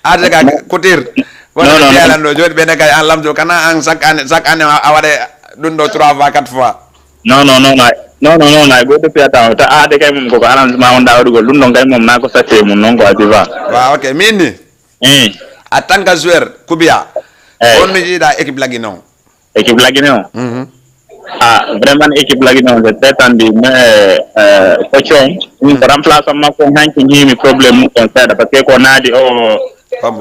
ate ka couture. Wona piya lan ɗo, jooni ɓe ne kay an lamto, kana an chaque année, chaque année a, a waɗe ɗum ɗo trois fois, quatre fois. Non, non, non, ay. Non, non, non, ay. Goɗɗo fiyata o. Ta aade kay mum koko arrangement on ɗa waɗugol. Ɗum ɗon kay mum na ko sacce mum non ko a diva. Wa, ok. Min ni? Eh. En tant que joueur, Kubiya. Eh. On no jiiɗa équipe Lagine on? Équipe Lagine on? Mhm. Ah, vraiment équipe Lagine on, c'est très tendu. Mais, euh, coach on, min ko remplaçant makko on hanki njiimi problème mum on seeɗa. Parce que ko naadi o,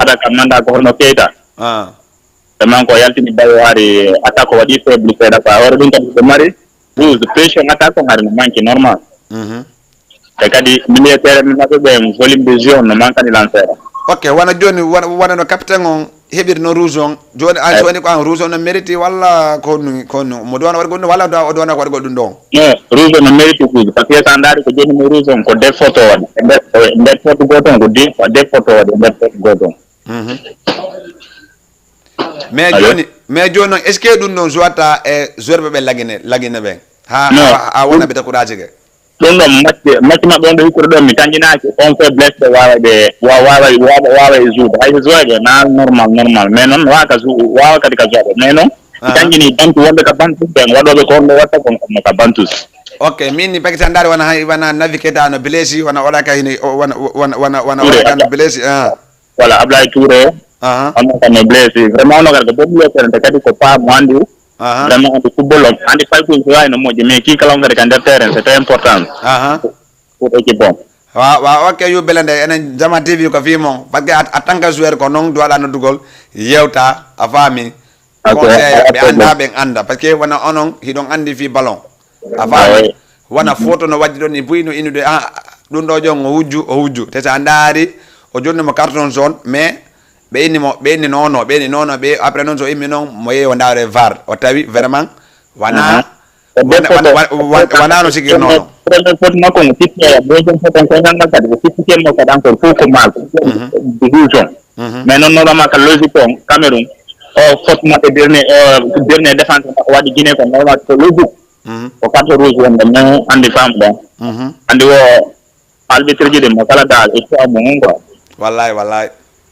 ada kam nanda ko hono Keita. Ah. Vraiment ko yaltini bayo hari attaque o waɗi faible seeɗa quoi. Hoore ɗum kadi ko mari rouge, pression attaque on hari no manque normal. Mhm. E kadi milieu terrain maɓɓe ɓe volume de jeu on no manque ani lan seeɗa. Ok, wona jooni, wona, wona no capitaine on heɓiri no rouge on. Jooni an, eh, jooni ko an rouge on no mérite walla ko nu, ko nu, mo doona waɗgol ɗum walla o doona ko waɗgol ɗum ɗon? Eh, rouge on no mérite rouge. Parce que sa ndaari ko jooni mo rouge on ko deux fautes o waɗi. E nder, e nder faute gooto on ko deux, ko deux fautes o waɗi e nder faute gooto on. Mhm. Mais allo? Jooni, mais jooni noon, est-ce que ɗum ɗon jouata e joueur ɓe ɓe Lagine, Lagine ɓen? Ha, non, ha, ha wona ɓe découragé ke? Ɗum ɗon match, match maɓɓe on ɓe hikkude ɗon, mi tanjinaaki. On faiblesse ɓe waawa ɓe, wa-, waawa, waawa, waawa e jouer. Hay so jouer ɓe na normal, normal. Mais noon waawa ka jou-, waawa kadi ka jouer. Mais noon, mi tanjini bantu wonɓe ka bantu ɓen, waɗooɓe ko honno watta kon, kon no ka bantus. Ok, min ni pakistan daari wona hay, wona Naby Keita no blessi, wona oɗa ka hini, o, wona, wona, wona, wona oɗa ka no blessi, ah. Voilà, Ablaye Touré, aha, on non kam no blessi. Vraiment, on non kadi ko bon milieu terrain, te kadi ko pa mo andi. Aha. Vraiment, andi football on. Andi fay ko so wawi no moƴƴi, mais kii kala on kadi ka nder terrain, c'est très important. Aha. Pour, pour équipe on. Wa, wa, ok, yo belende, enen Jama T V ko fii mon. Parce que a, a tant que joueur ko non, duwaɗa noddugol, yewta, a faami. Ok, conseil, ɓe anda, ɓen anda. Parce que wona onon, hiɗon andi fii ballon. A faami? Wona foto no waddi ɗon, e buy no innude, ah, ɗum ɗo jon o wujju, o wujju. Te sa ndaari, o jonni mo carton jaune, mais ɓe inni mo, ɓe inni non, non, ɓe inni non, non, ɓe, après noon so immi noon, mo yehi o ndaare var. O tawi vraiment, wona, wona, wona, wona, wona no sikirno non. Première faute makko, mo tippere, deuxième faute on, ko nanga kadi, o tippike mo kadi encore, fof ko maako. Mhm. Rouge on. Mhm. Mais noon, normalement, ka logique on, Cameroun, o faute maɓɓe dernier, o dernier défense makko waɗi Guinée ko normal, ko logique. Mhm. Ko carte rouge wonde, mais andi faamuɗon. Mhm. Andi wo arbitre ji ɗin mo kala dal, il faut mo on quoi. Wallahi, wallahi.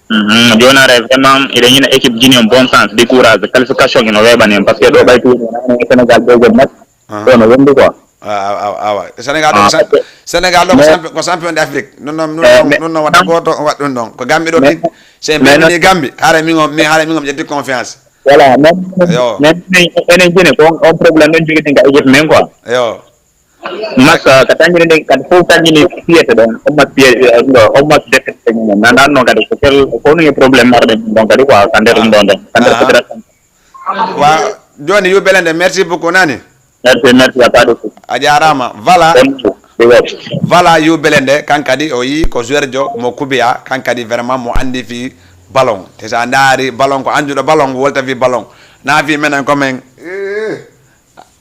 Mhm. Joni are vraiment, eɗen ñina équipe Guinée on bon sens, décourage, qualification ino weeɓani en, parce que ɗo ɓay tuuɗi, Sénégal deuxième match, aha, ɗo no wondi quoi. Awa, awa, awa. Sénégal ɗo ko Ah, champ-, ok. Sénégal ɗo ko Mais champion, ko champion d'Afrique. Ɗum noon, ɗum Mais, noon, mais, ɗum noon waɗa non. Gooto, waɗa ɗum ɗon. Ko Gambie ɗo Mais, tigi. Si en mais non. Ɓeynini Gambie, haray min o, mi, haray min o mi ƴetti confiance. Voilà, mais, Yo. mais, mais, enen jene ko on, on problème ɗon jogiɗen ka équipe men quoi. Yo. Match, euh, ka tanjini ɗen, kadi fof tanjini fiyete ɗon. On match fiyete, euh, ɗo, on match défaite ɗen. Nandan noon kadi ko kel, ko ɗum e problème marɗen ɗon kadi quoi, ka nder ɗum ɗon ɗon. Ka nder Aha. fédération. Wa, jooni Yubelende, merci beaucoup, nani? Merci, merci, à pas de souci. A jaaraama. Voilà. Thank you. Big up. Voilà, Yubelende, kan kadi o yi ko joueur jo mo Kubiya, kan kadi vraiment mo andi fi ballon. Te sa ndaari ballon ko anduɗo ballon, wolta fi ballon. Na fi menen ko men. Eh.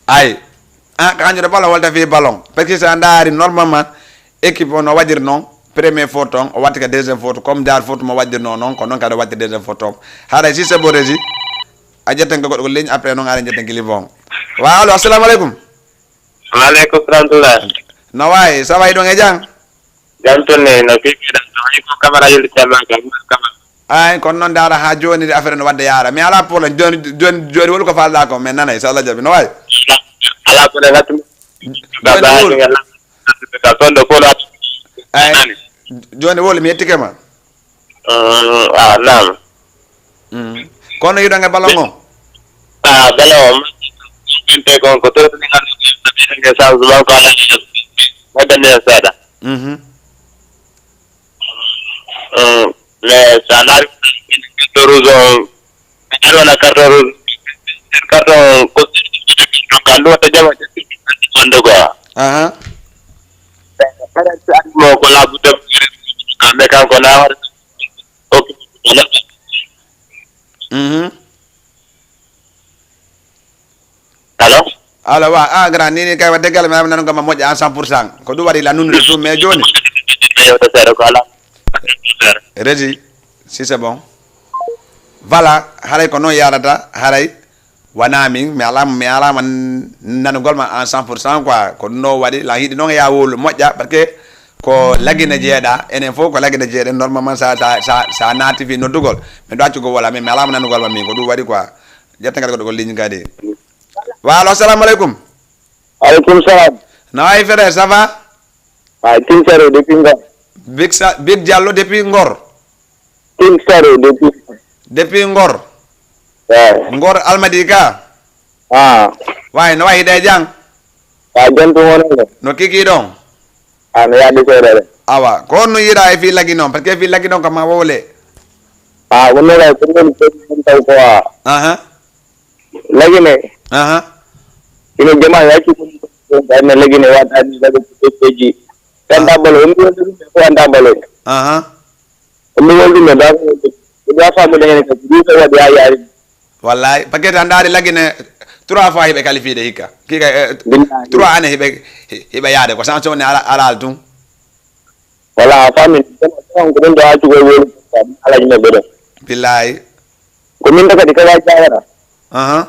Ay. Ah, ko anduɗo ballon, wolta fi ballon. Parce que sa ndaari normalement, équipe o no waɗiri noon, premier photo on, o watti ka deuxième photo, comme daar photo mo waɗirno noon, ko noon kadi o watti deuxième photo on. Haray si c'est bon, Régie, a ƴetten ko goɗɗo ko ligne, après noon aɗa ƴetten clip on. Wa, allo, assalamu aleykum. Wa aleykum salam tula. No wayi, ça va, hiɗon e jam? Jam toon ne, no pipiɗon, no wayi ko Camara yolti Camara, Camara. Ay, kono noon daara haa jooni de affaire no wadde yaara. Mais alaa problème, jooni, jooni, jooni wolu ko faalɗaa ko, mais nanay, so Allah jaɓi, no wayi? Alaa problème, natti. Jooni wolu. Ka toon ɗo fof no atti. Ay, nani? Jooni wolu, mi yettike ma. Mm, ah, naam. Mm. Kono yiɗon e ballon o? Ah, ballon o. Ɓente kon ko to ni ngal ɓe changement ko ala. Wadde ne sada. Mhm. Mm, mais sa laari carton rouge o, mi ari wona carton rouge, carton ko ɗum watta jama wonde quoi. Aha. Mo ko laabu debbo kamɓe kanko na waɗa. Ok. Mhm. Allo? Allo, wa, ah, grand, ni, ni, kay, wadde gala, mi, mi nanungo ma moƴƴa en cent pour cent. Ko ɗum waɗi la nunnude tout, mais jooni. Yewta seeɗa ko ala. Régie, si c'est bon. Voilà, haray ko noon yarata, haray wona min, mi alaa, mi alaama n-, nanugol ma en cent pour cent quoi. Ko ɗum ɗo waɗi, la hiɗi noon ya wowlu moƴƴa, parce que ko lagine jeeɗa, enen fof ko lagine jeeɗen, normalement sa, sa, sa, sa naati fi noddugol, mi ɗo accugol wala, mais mi alaama nanugol ma min, ko ɗum waɗi quoi. Ƴetten kadi goɗɗo ko ligne kadi. Wa, allo, assalamu aleykum. Aleykum salam. No wayi, frère, ça va? Ah, King Saro depuis Ngor. Big Sa-, Big Diallo depuis Ngor. King Saro depuis. Depuis Ngor. Waaw. Ngor Almadi ka? Ah. Wayi, no wayi, hiɗa e jam? Ah, jam tun woni ɗo. No kiki ɗon? Ah, no yaade seeɗa de. Awa, ko honno yiɗa e fii lagi noon? Parce que fii lagi noon ko ma wowle. Ah, ko noon kay, ko noon ko ɗum taw ko a. Aha. Lagine. Aha. Ina jama yaki ko ɗum, ɓayno lagine waɗani lagi ko peji. Tan Ah. Dambalo, on ɗum ɗum ko an Dambalo. Aha. On ɗum wol ɗum da ko da famu da ne ko ɗum ko waɗi a yaari. Wallahi, paquet an daari lagine trois fois hiɓe qualifié de hikka. Kika, eh, Billahi. Trois année hiɓe, hiɓe yaade ko sanction ne ala, ala tun. Wala a faami, ɗum ko ɗum ɗo accugol wolu, alaji maɓɓe ɗo. Billahi. Ko min ɗo kadi kala jawara. Aha.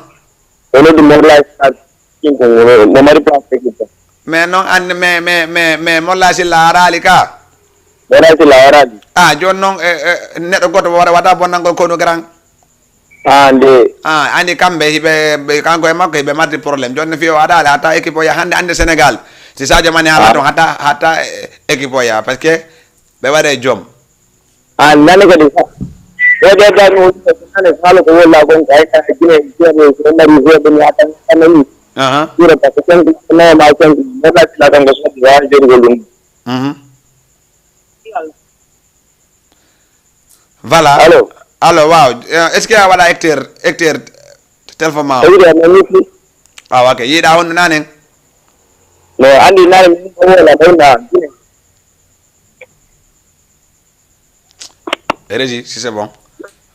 O noddi Morlaye Sarr, kin ko mo, mo mari place équipe. Mais noon anndi, mais, mais, mais, mais Morlaye Sylla araali ka? Morlaye Sylla araali. Ah, jooni noon, eh, eh, neɗɗo gooto waɗa, waɗa bonnangol konu grand. Ah, nde. Ah, anndi kamɓe hiɓe, ɓe, kanko e makko hiɓe marti problème. Jooni no fiyo aɗa ala hatta équipe o yaha hannde, hannde Sénégal. Si Sadio Mané ala Ah. toon hatta, hatta, eh, équipe o yaha. Parce que ɓe waɗe joom. Ah, nane kadi sa. O de dami o nane sa ko wolla kon kay ka Guinée, Guinée, ko mari joueur de mi atan, anani. Aha. Sura ta ko cinq, non, ma cinq, mo la la kan ko so wa jor golum. Mhm. Voilà. Allo. Allo, waaw. Eh, est-ce que a waɗa hecteur, hecteur téléphone ma o? Tawi de, mi yiɗi. Ah, ok. Yiɗa honno nanen? No, andi nanen, mi ko wala, ɗon na. Régie, si c'est bon.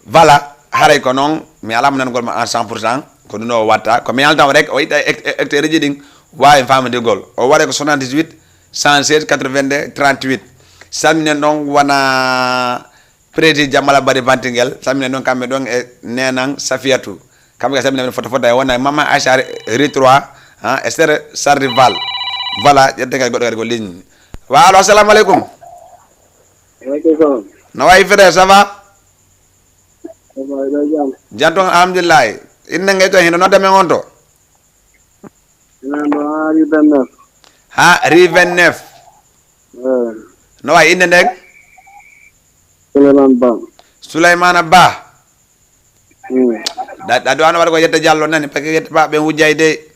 Voilà, haray ko noon, mi alaa mo nanugol ma en cent pour cent, ko ɗum o watta. Ko mi yaltan rek, o yiɗa hec-, hec-, hectareji ɗin waawi faamodegol. O waɗa ko soixante-dix-huit, cent seize, quatre-vingt-deux, trente-huit. Salminen ɗon wona Prési Jamala Bari Bantingel, salminen ɗon kamɓe ɗon e nenan Safiyatu. Kamɓe ka salminen foto foto e wona Mama Aisha Ritroa, ha, e Sere Sarri Val. Voilà, ƴetten kadi goɗɗo kadi ko ligne. Wa, allo, assalamu aleykum. Aleykum salam. No wayi frère, ça va? Ça va, eɗo jam. Jam toon, alhamdulillahi. Inne ngay to hino nodda men on to? Ina no Henri Bennef. Ha, rue vingt-neuf. No wayi innde nden? Souleymane Ba. Souleymane Ba. Ɗa ɗo ano waɗa ko yetta Jallo nani, parce que yetta ba ɓen wujjay de.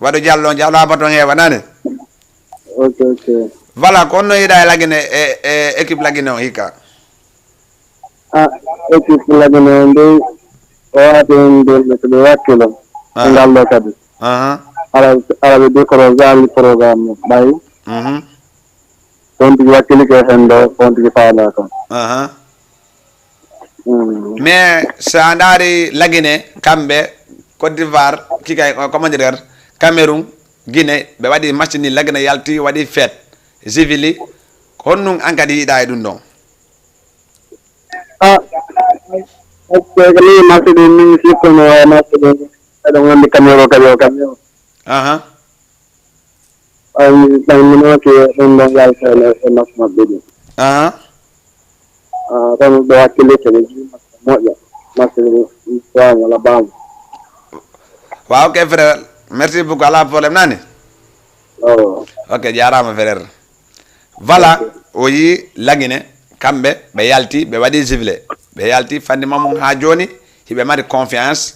Waɗo Jallo, Jallo ha baton heewa nani. Ok, ok. Voilà, ko honno yiɗa e Lagine e, e équipe Lagine on hikka? Ah, équipe Lagine on de, o waɗi en de, ko ɓe wakkilo. Ah. Ngal ɗo kadi. Aha. Ala, ala ɓe de ko zali programme ɓay. Mhm. On tigi wakkilike hen ɗo, on tigi faala kon. Aha. Mm. Mais so a ndaari Lagine, kamɓe, Côte d'Ivoire, kikay, comment dire, Cameroun, Guinée, ɓe waɗi match ni, Lagine yalti, waɗi fête, Zivili. Ko honɗum an kadi yiɗa e ɗum ɗon? Ah, ok, ko ni match ɗin ni, surtout no match ɗin, eɗen wondi Cameroun kadi o Cameroun. Aha. Ay, tan minoke ɗum ɗon yalta e, e match maɓɓe ɗin. Aha. Ah, tan ɗo hakkille kene jii match moƴƴa. Match ɗin, histoire wala baamu. Waaw, ok, frère. Merci beaucoup. Ala problème nani? Oh. Ok, jaaraama, frère. Voilà, ok. O yi Lagine, kamɓe, ɓe yalti, ɓe waɗi sifflet. Ɓe yalti, fandi mamum haa jooni, hiɓe mari confiance.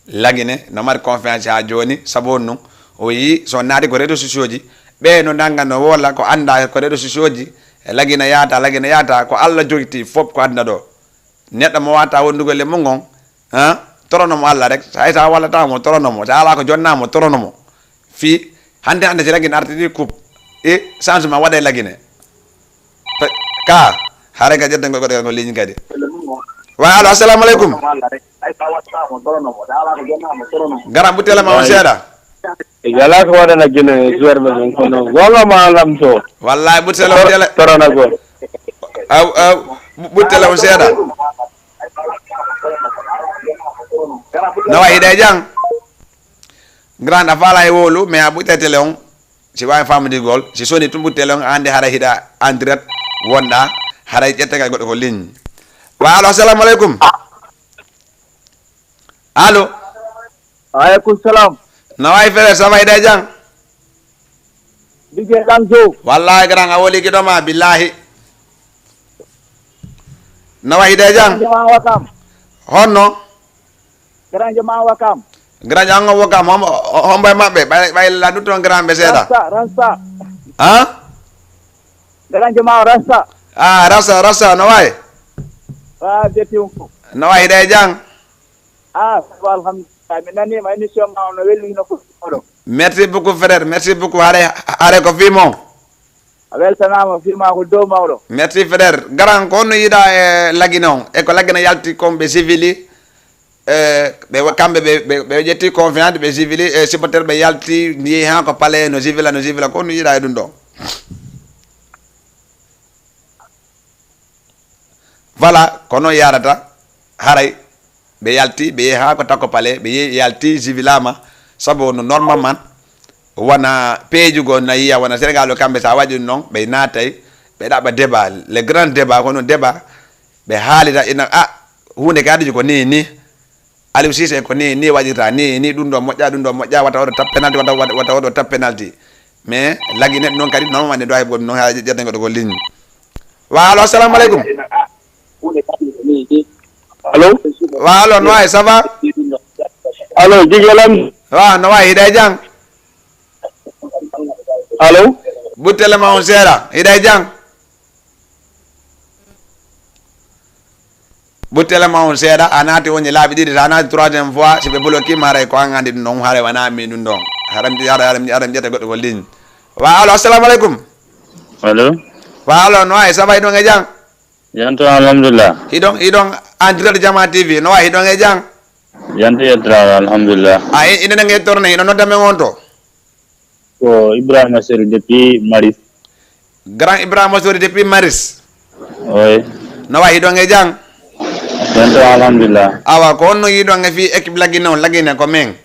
Lagine no mari confiance haa jooni, sabu on ɗum, o yii so naati ko réseaux sociaux ji, ɓe no nannga no woola ko annda ko réseaux sociaux ji, e Lagine yaata, Lagine yaata, ko Allah jogiti fof ko aduna ɗo. Neɗɗo mo waata wondugol e mum on, han, torono mo Allah rek, so hay so a wallata mo, torono mo, so a alaa ko jonna mo, torono mo. Fii, hannde hannde si Lagine artiri coupe, e changement waɗa e Lagine. Pe-, ka, hare ka ƴetten ko, ko, ko ligne kadi. Wa, allo, assalamu alaikum. Garan ɓuttele ma on seeɗa. Yala ko waɗana Guinée joueur ɓe ɓen kono. Wala ma lam to. Wallahi, ɓuttele, ɓuttele. Torana gol. Aw, aw, ɓuttele on seeɗa. Nawa hiɗa e jang. Grand, a faala e wowlu, mais a ɓutte télé on, si waawi faamudigol, si soni tun ɓutte télé on, a anndi hara hiɗa en direct wonɗa, haray ƴette kay goɗɗo ko ligne. Wa, allo, assalamu alaikum. Allo. Alaikum salam. No wayi, frère, ça va, hiɗa e jang? Bige Lamzo. Wallahi, grand, a woli giɗo ma, billahi. No wayi, hiɗa e jang? Jama wa kam. Honno? Grand Jama wa kam. Grand Jama wa kam, hombo, hombo e maɓɓe? Ɓay, ɓay landu toon grand ɓe seeɗa. Rasta, Rasta. Han? Grand Jama Rasta. Ah, Rasta, Rasta, no wayi? Wa, beti on ko. No wayi, hiɗa e jang? Ah, ça va, alhamdulillah. Mi naniima émission ma on no welli no foti oɗo. Merci beaucoup, frère. Merci beaucoup. Hare, hare ko fii mon. A weltanaama, fii ma ko dow mawɗo. Merci, frère. Grand, ko honno yiɗa e Lagine on? E ko Lagine yalti kon ɓe sifili, e, ɓe, kamɓe ɓe, ɓe, ɓe ƴetti confiance, ɓe sifili, e, supporter ɓe yalti, yehi haa ko palais, no sifila, no sifila. Ko honno yiɗa e ɗum ɗo? Voilà, ko noon yaarata. Haray ɓe yalti, ɓe yehi haa ko Takko Palais, ɓe yehi, yalti, sifilaama, sabu no normalement wona peeji goo na yiya, wona Sénégal o, kamɓe so a waɗi ɗum noon, ɓe naatay, ɓe ɗaɓɓa débat, le grand débat, ko noon débat, ɓe haalira ina, a, huunde kadi ko nii, nii. Aliou Cissé ko ni, ni waɗirta, ni, ni ɗum ɗo moƴƴa, ɗum ɗo moƴƴa, wata oɗo tap penalty, wata, wata, wata oɗo tap penalty. Mais Lagine noon kadi, normalement, ne ɗo hay goɗɗo noon, haa ƴetten goɗɗo ko ligne. Wa, allo, assalamu alaikum. Allo? Wa, allo, no wayi, ça va? Allo, Jigi Lam. Wa, no wayi, hiɗa e jam? Allo? Ɓuttele ma on seeɗa, hiɗa e jam? Ɓuttele ma on seeɗa, a naati woni laabi ɗiɗi, so a naati troisième fois, si ɓe bloqué ma, haray ko an anndi ɗum ɗon, haray wona min ɗum ɗon. Haram, haram, haram, haram ƴetta goɗɗo ko ligne. Wa, allo, assalamu alaikum. Allo. Wa, allo, no wayi, ça va, hiɗon e jam? Jam tan, alhamdulillah. Hiɗon, hiɗon en direct Jama T V, no wayi, hiɗon e jam? Jam tan, yettoraama, alhamdulillah. A, i-, ina nange torne, ina nodda men on to? Ko Ibrahima Sori depuis Maris. Grand Ibrahima Sori depuis Maris. Oui. No wayi, hiɗon e jam? Jam tan, alhamdulillah. Awa, ko honno yiɗon e fii équipe Lagine on, Lagine ko men?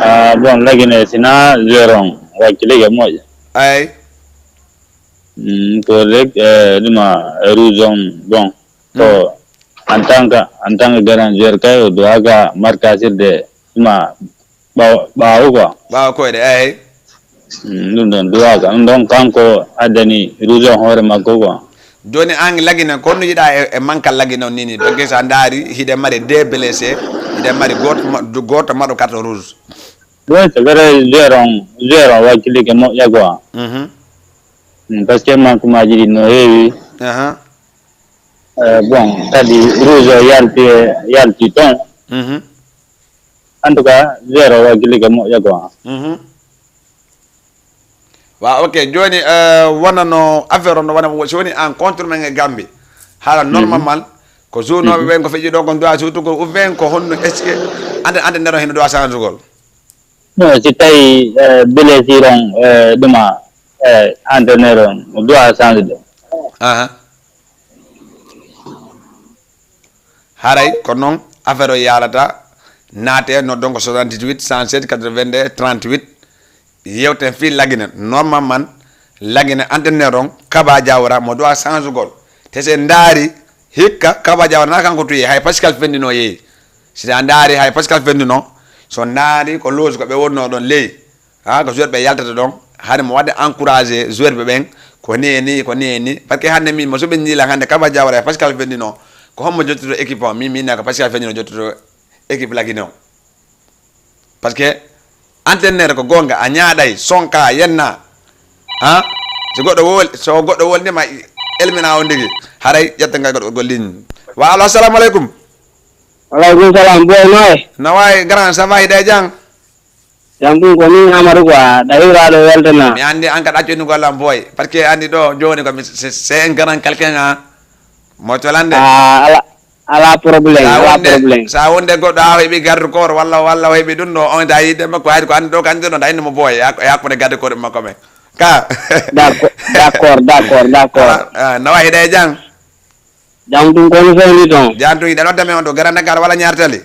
Ah, bon, Lagine sina joueur on, wakkilike moƴƴa. Ay. Mm, ko rek, eh, ɗuma rouge on, bon. Ko en tant que, en tant que grand joueur kay, o duwaka markasirde, ɗuma ɓaawo ɓaawo quoi. Ɓaawo koyɗe, eyi. Ɗum ɗon duwaaka ɗum ɗon kanko addani ruujo hoore makko quoi. Jooni aan Lagine, ko honno yiɗa e, e mankal Lagine on nini? Parce que so a ndaari, hiɗen mari deux blessés, hiɗen mari gooto ma- gooto maɗo carte rouge. Oui, c'est vrai, joueur on joueur on wakkilike moƴƴa quoi. Mhm. Mm, parce que manquement ji ɗi no heewi. Aha. Eh, bon, kadi rouge o yalti e- yalti toon. Mhm. En tout cas, joueur o wakkilike moƴƴa quoi. Mhm. Wa ok, jooni eh, wona no affaire on no wona, so woni en contre men e Gambie, haala normalement ko joueur nooɓe ɓen ko feƴƴi ɗo kon doit surtugol ou bien ko honno? Est ce que ande ande ndeno hino doit changugol? No, si tawi eh, blessure on eh, ɗuma eh, entraîneur on o doit change de. Aha. Haray ko noon affaire o yaalata. Naate, noddon ko soixante dix huit, cent sept, quatre vingt deux, trente huit. Yewten fii Lagine. Normalement, Lagine entraîneur on, Kaba Diawara, mo doit changugol. Te se ndaari, hikka, Kaba Diawara na kanko tuye, hay Pascal Fendino yeeyi. Si a ndaari, hay Pascal Fendino, so ndaari ko loge ko ɓe wonno ɗon ley. Ha ko joueur ɓe yaltata ɗon, hari mo waɗde encouragé joueur ɓe ɓen, ko ni e ni, ko ni e ni. Parce que hannde min mo soɓe ñiila hannde Kaba Diawara e Pascal Fendino, ko hommo jottoto équipe o? Min mi inna ko Pascal Fendino jottoto équipe Lagine o. Parce que entraîneur ko goonga, a ñaaɗay, sonka, yenna. Ha? So goɗɗo wol so goɗɗo wolnima, elmina on ndigi. Haray ƴetta ngal goɗɗo gol ligne. Wa alo, assalamu aleykum. Aleykum salam, boy noy? No wayi grand, ça va, hiɗa e jam? Jam ɗum ko min Amadou quoi, ɗa hiwraɗo weltana. Mi andi an ka ɗacco ni gollam boy. Parce que andi ɗo joni ko mi c'est c'est un grand quelqu'un ha. Mo colande. Ah, ala ala problème, ala problème. Sa wonde goɗɗo ha heɓi garde corps walla walla o heɓi ɗum ɗo on ta yidde makko hayde ko andi ɗo kanje ɗo da indi mo boy. Yakkude garde corps makko men. Ka. D'accord, d'accord, d'accord, d'accord. Ah, no wayi ɗe jang. Jam ɗum kono sewni toon. Jam ɗum yiɗa nodda men on ɗo Grand Dakar walla Ñaartali?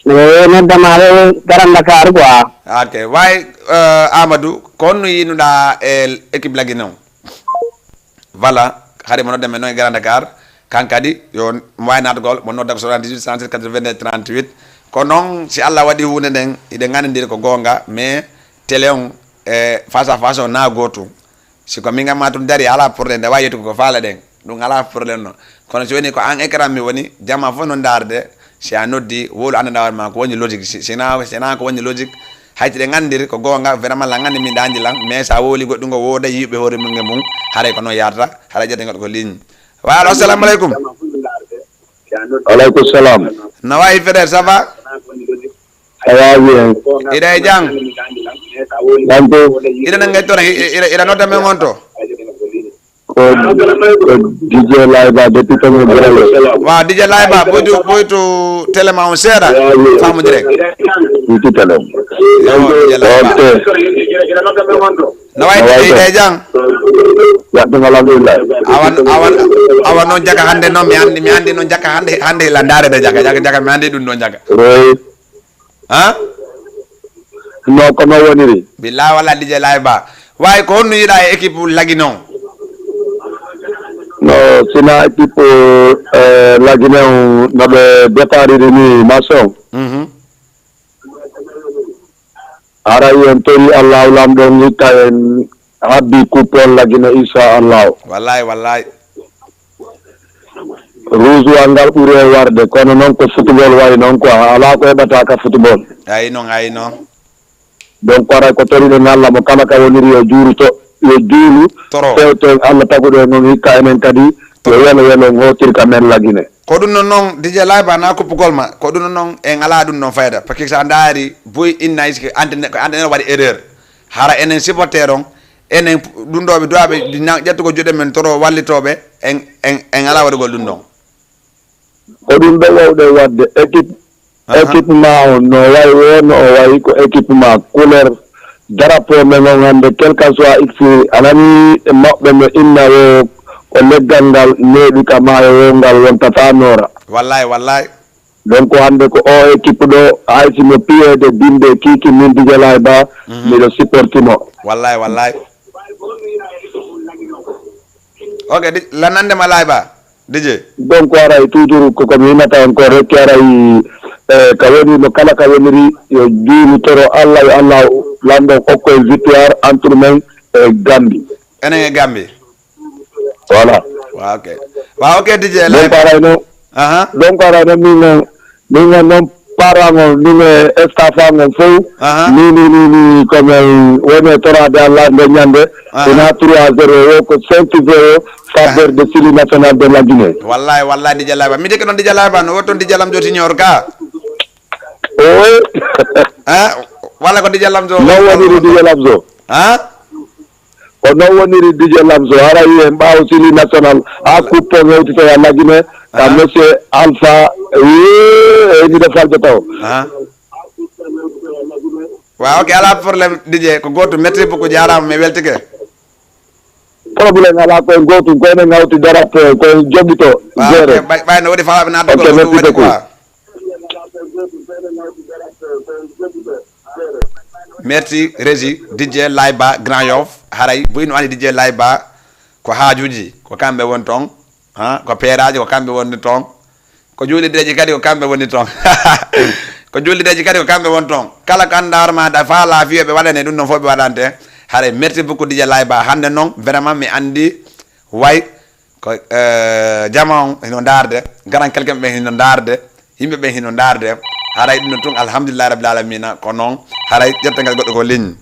Miɗo noddama ɗo Grand Dakar quoi. Ok, way eh, Amadou, ko honno yinuɗa e équipe Lagine on? Voilà, hari mo nodda men noon e Grand Dakar, kan kadi yo mo wawi natgol, mo nodda ko soixante-dix-huit, cent sept, quatre-vingt-deux, trente-huit. Ko noon si Allah waɗi hunde nden, hiɗen gandidiri ko gonga, mais télé on e face à face o na gotum. Si ko min gam ma tun dari, ala problème, nde wawi yettugo ko faaleɗen. Ɗum ala problème no. Kono si woni ko an écran mi woni, jama fof no darde, si a noddi, wowlu anndanɗa hoore ma ko woni logique. Si, sina, sina ko woni logique, hay si ɗe gandiri ko gonga, vraiment lan gandi min ɗa andi lan, mais sa wowli goɗɗum ngo wooda yiɓe hoore mum e mum, haray ko noon yarata, haray ƴetten goɗɗo ko ligne. Wa alo, assalamu aleykum. Aleykum salam. No wayi frère, ça va? Ça va bien. Iɗa e jam? Tanto. Iɗa nange toon, iɗa nodda men on to? Ko ko D J Layba depuis Togo Brale. Wa D J Layba, boytu boytu télé ma on seeɗa. Faamu direct. Boytu télé. Yo D J Layba. No wayi de e jam? Yadde alhamdulillah. Awan awan awan non jaka hande non mi andi mi andi non jaka hande hande la ndare de jaka jaka jaka mi andi dum non jaka. Ha? No ko no woniri. Billahi wala D J Layba. Way ko honno yiɗa e équipe Lagine on? No sina équipe eh, Lagine on no ɓe dépariri ni maçon. Mhm. Haray en tori Allahu Lamɗo on hikka en habbi kuppol Lagine insha Allahu. Wallahi wallahi. Rouge wa ngal ɓuri e warde kono noon ko football wayi noon quoi alaa ko heɓata ka football. Ayi noon ayi noon. Donc haray ko toriɗen Allah mo kala ka woniri yo juuru to yo juulu. Toro. Fewto en Allah taguɗo en on hikka enen kadi yo welo welo on hootir ka men Lagine. Ko ɗum noon noon D J Layba na kuppugol ma ko ɗum noon noon en alaa ɗum noon fayda parce que so a ndaari Boy Inna iski ko entraîneur waɗi erreur hara enen supporter on enen ɗum ɗo ɓe duwaɓe ƴettugol juuɗe men toro wallitooɓe en en en alaa waɗugol ɗum ɗon. Ko ɗum ɗo wawɗen waɗde équipe équipe ma on no wayi woo no o wayi ko équipe ma couleur. Darapo men on hannde quelque soit ixi a nanii e maɓɓe no inna woo ko leggal ngal neeɓi ka maayo woo ngal wontata noora. Wallay wallay. Donc hannde ko oo équipe ɗoo hay si mo piyeede bimmbe kiiki min Dj Laye Ba miɗo supporti mo. Wallay wallay. Ok, lanande ma Laye Ba. D J. Donc haray toujours ko ko mi yinata encore rek haray E ka woni no kala ka woniri, yo juulu toro Allah, yo Allah lanndo okko e victoire entre men e Gambi. Enen e Gambi. Voilà. Waaw, ok. Waaw, ok, D J. Donc, arayno, aha, donc, arayno, min, min, min, non, parent, on, min, eh, staff, on, fof. Aha. Ni, ni, ni, ni, comme, eh, woni e torade Allah nde ñande. Aha. Ina trois zéro o ko cinq zéro faveur de Sili National de la Guinée. Wallahi, wallahi, D J Laba. Mi deke noon D J Laba, no wotton D J Lam Joti Nior ka. Oy. Ha? Walla ko D J Lamzo. No woniri D J Lamzo. Ha? Ko no woniri D J Lamzo. Hara yi en ɓaawo Sili National. Ha, coupe o hewti tawi a lagine. Ka, aha, monsieur Alpha. Wi, e miɗo falde taw. Aha. Waaw, ok, alaa problème, D J. Ko gootum. Merci beaucoup, jaaraama, mi weltike. Problème alaa, koye gootum, ko enen hawti darap, koye joɓito. Waaw, ok, ɓay, ɓay no woodi faalaaɓe naatde ko, ok, merci beaucoup. Merci, Régie, D J Layba, Grand Yoff. Haray, buy no anndi D J Layba, ko haajuuji, ko kamɓe woni toon. Ha, ko peeraaji, ko kamɓe woni toon. Ko juulideeji kadi, ko kamɓe woni toon. Ko juulideeji kadi, ko kamɓe woni toon. Kala ko anndaa hoore ma, da faalaa fiyo ɓe waɗane ɗum, noon fof ɓe waɗante. Haray, merci beaucoup, D J Layba. Hannde noon, vraiment, mi anndi way ko, eh, jama on hino ndaarde, garan kelkem ɓe hino ndaarde, yimɓe ɓe hino ndaarde. Haray ɗum ɗon tun, alhamdulillahi rabbil alamina. Ko noon, haray ƴetta ngal goɗɗo ko ligne.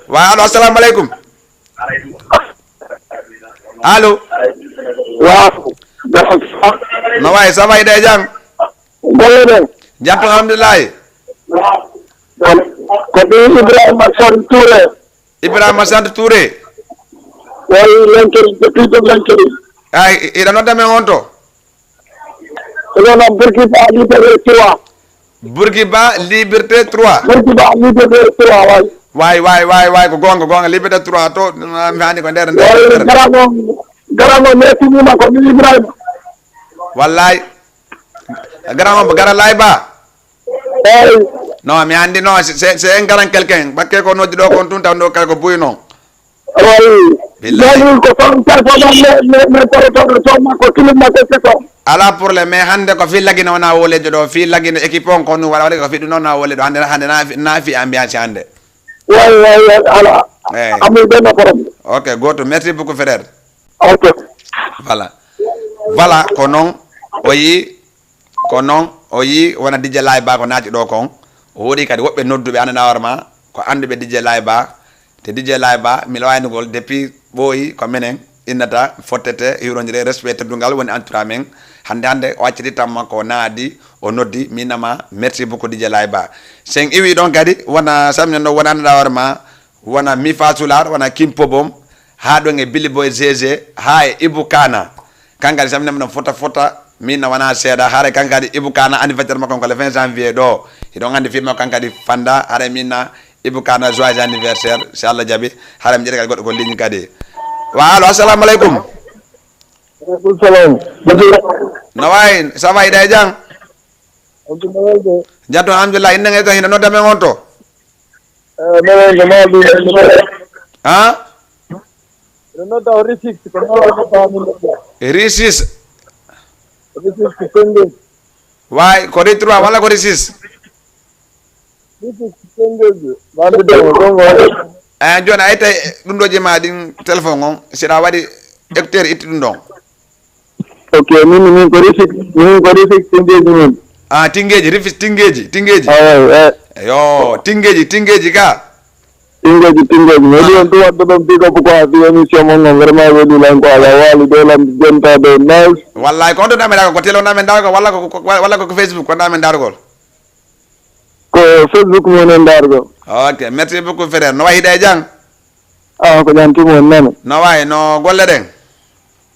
Wa allo, assalamu aleykum. Allo. Waaw. No wayi, ça va, hiɗa e jam? Golle ɗen? Jam to, alhamdulillahi. Ko ɗum Ibrahima Sall Touré. Ibrahima Sant Touré. Wayi Lenkeri, depuis de Lenkeri. Ay, hiɗa nodda men on to? Ko ɗon am Bourguiba Liberté trois. Bourguiba Liberté trois. Bourguiba Liberté trois, wayi. Wayi, wayi, wayi, wayi, ko goonga, goonga, Liberté trois to, mi haani ko nder, nder, wayi, nder. Garano, garano, mettinima ko min Ibrahima. Wallahi. Garano, gara Layba. Eyi. Non, mi anndi non, c'est, c'est, c'est un grand quelqu'un. Bakke ko noddi ɗo kon tun taw ɗo kala ko buy non. Eyi. Billahi. Joni ko ton téléphone am, mais, mais, mais, ko ton, ton makko, clip makko, c'est ton. Alaa problème, mais hannde ko fii Lagine wona woolejo ɗo, fii Lagine équipe on ko ɗum waɗa, waɗi ko fii ɗum noon na woolejo ɗo, hannde, hannde na fi, na fi ambiance hannde. Wayi, wayi, wayi, alaa. Eyi. Amul benn problème. Ok, gooto, merci beaucoup, frère. Ok. Voilà. Voilà, ko noon o yii, ko noon o yii wona D J Layba ko naati ɗo kon. O woodi kadi woɓɓe nodduɓe anndanaa hoore ma, ko annduɓe D J Layba. Te D J Layba, mi lawaynugol depuis ɓooyi ko menen innata, fottete, hiwrondire, respect teddungal woni entourage men. Hannde, hannde o acciti tamma ko naadi, o noddi, mi nama, merci beaucoup D J Layba. Sen iwi ɗon kadi, wona samne no wona anndanaa hoore ma, wona Mifa Sular, wona Kim Pobom, haa ɗon e Billy Boy Zeze, haa e Ibou Kana. Kankadi samne mum fota fota, min na wona seeɗa, haray kankadi Ibou Kana anniversaire makko ko le vingt janvier ɗo. Hiɗon anndi film makko kankadi fanda, haray min na Ibou Kana joyeux anniversaire, si Allah jaɓi, haray mi ƴetta kadi goɗɗo ko ligne kadi. Wa allo, assalamu aleykum. Aleykum salam. No wayi, ça va, hiɗa e jam? Alhamdulillah. Jatto, alhamdulillah. Innde nge to hino nodda men on to? Eh, minen ko Mawɗo. Ha? Ɓe nodda o Rufisque, ko Mawɗo nodda min nodda. Rufisque. Rufisque Tëngéej. Waay, ko Rufisque trois walla ko Rufisque? Rufisque Tëngéej. Wande ɗo, ɗo, ɗo. Eh, jooni a ittay ɗum ɗo jema ɗin téléphone on, si ɗa waɗi écouteur itti ɗum ɗon. Ok, min, min ko Rufisque, min ko Rufisque Tëngéej min. Ah, Tëngéej, Rufisque, Tëngéej, Tëngéej. Ah, ouais, ouais. Yo, Tëngéej, Tëngéej ka. Tëngéej, Tëngéej. Mi heɗi on ɗum wadde ɗon big up quoi, fi émission mon on, vraiment weli lan quoi, la wali ɗo lan jonta ɗo nice. Wallahi, ko on to namen dargol, ko télé namen dargol, walla ko, ko, walla ko, ko Facebook, ko namen dargol. Ko Facebook mi woni dargol. Ok, merci beaucoup frère. No wayi hiɗa e jam? Ah, ko jam tigi woni nane. No wayi, no golle ɗen?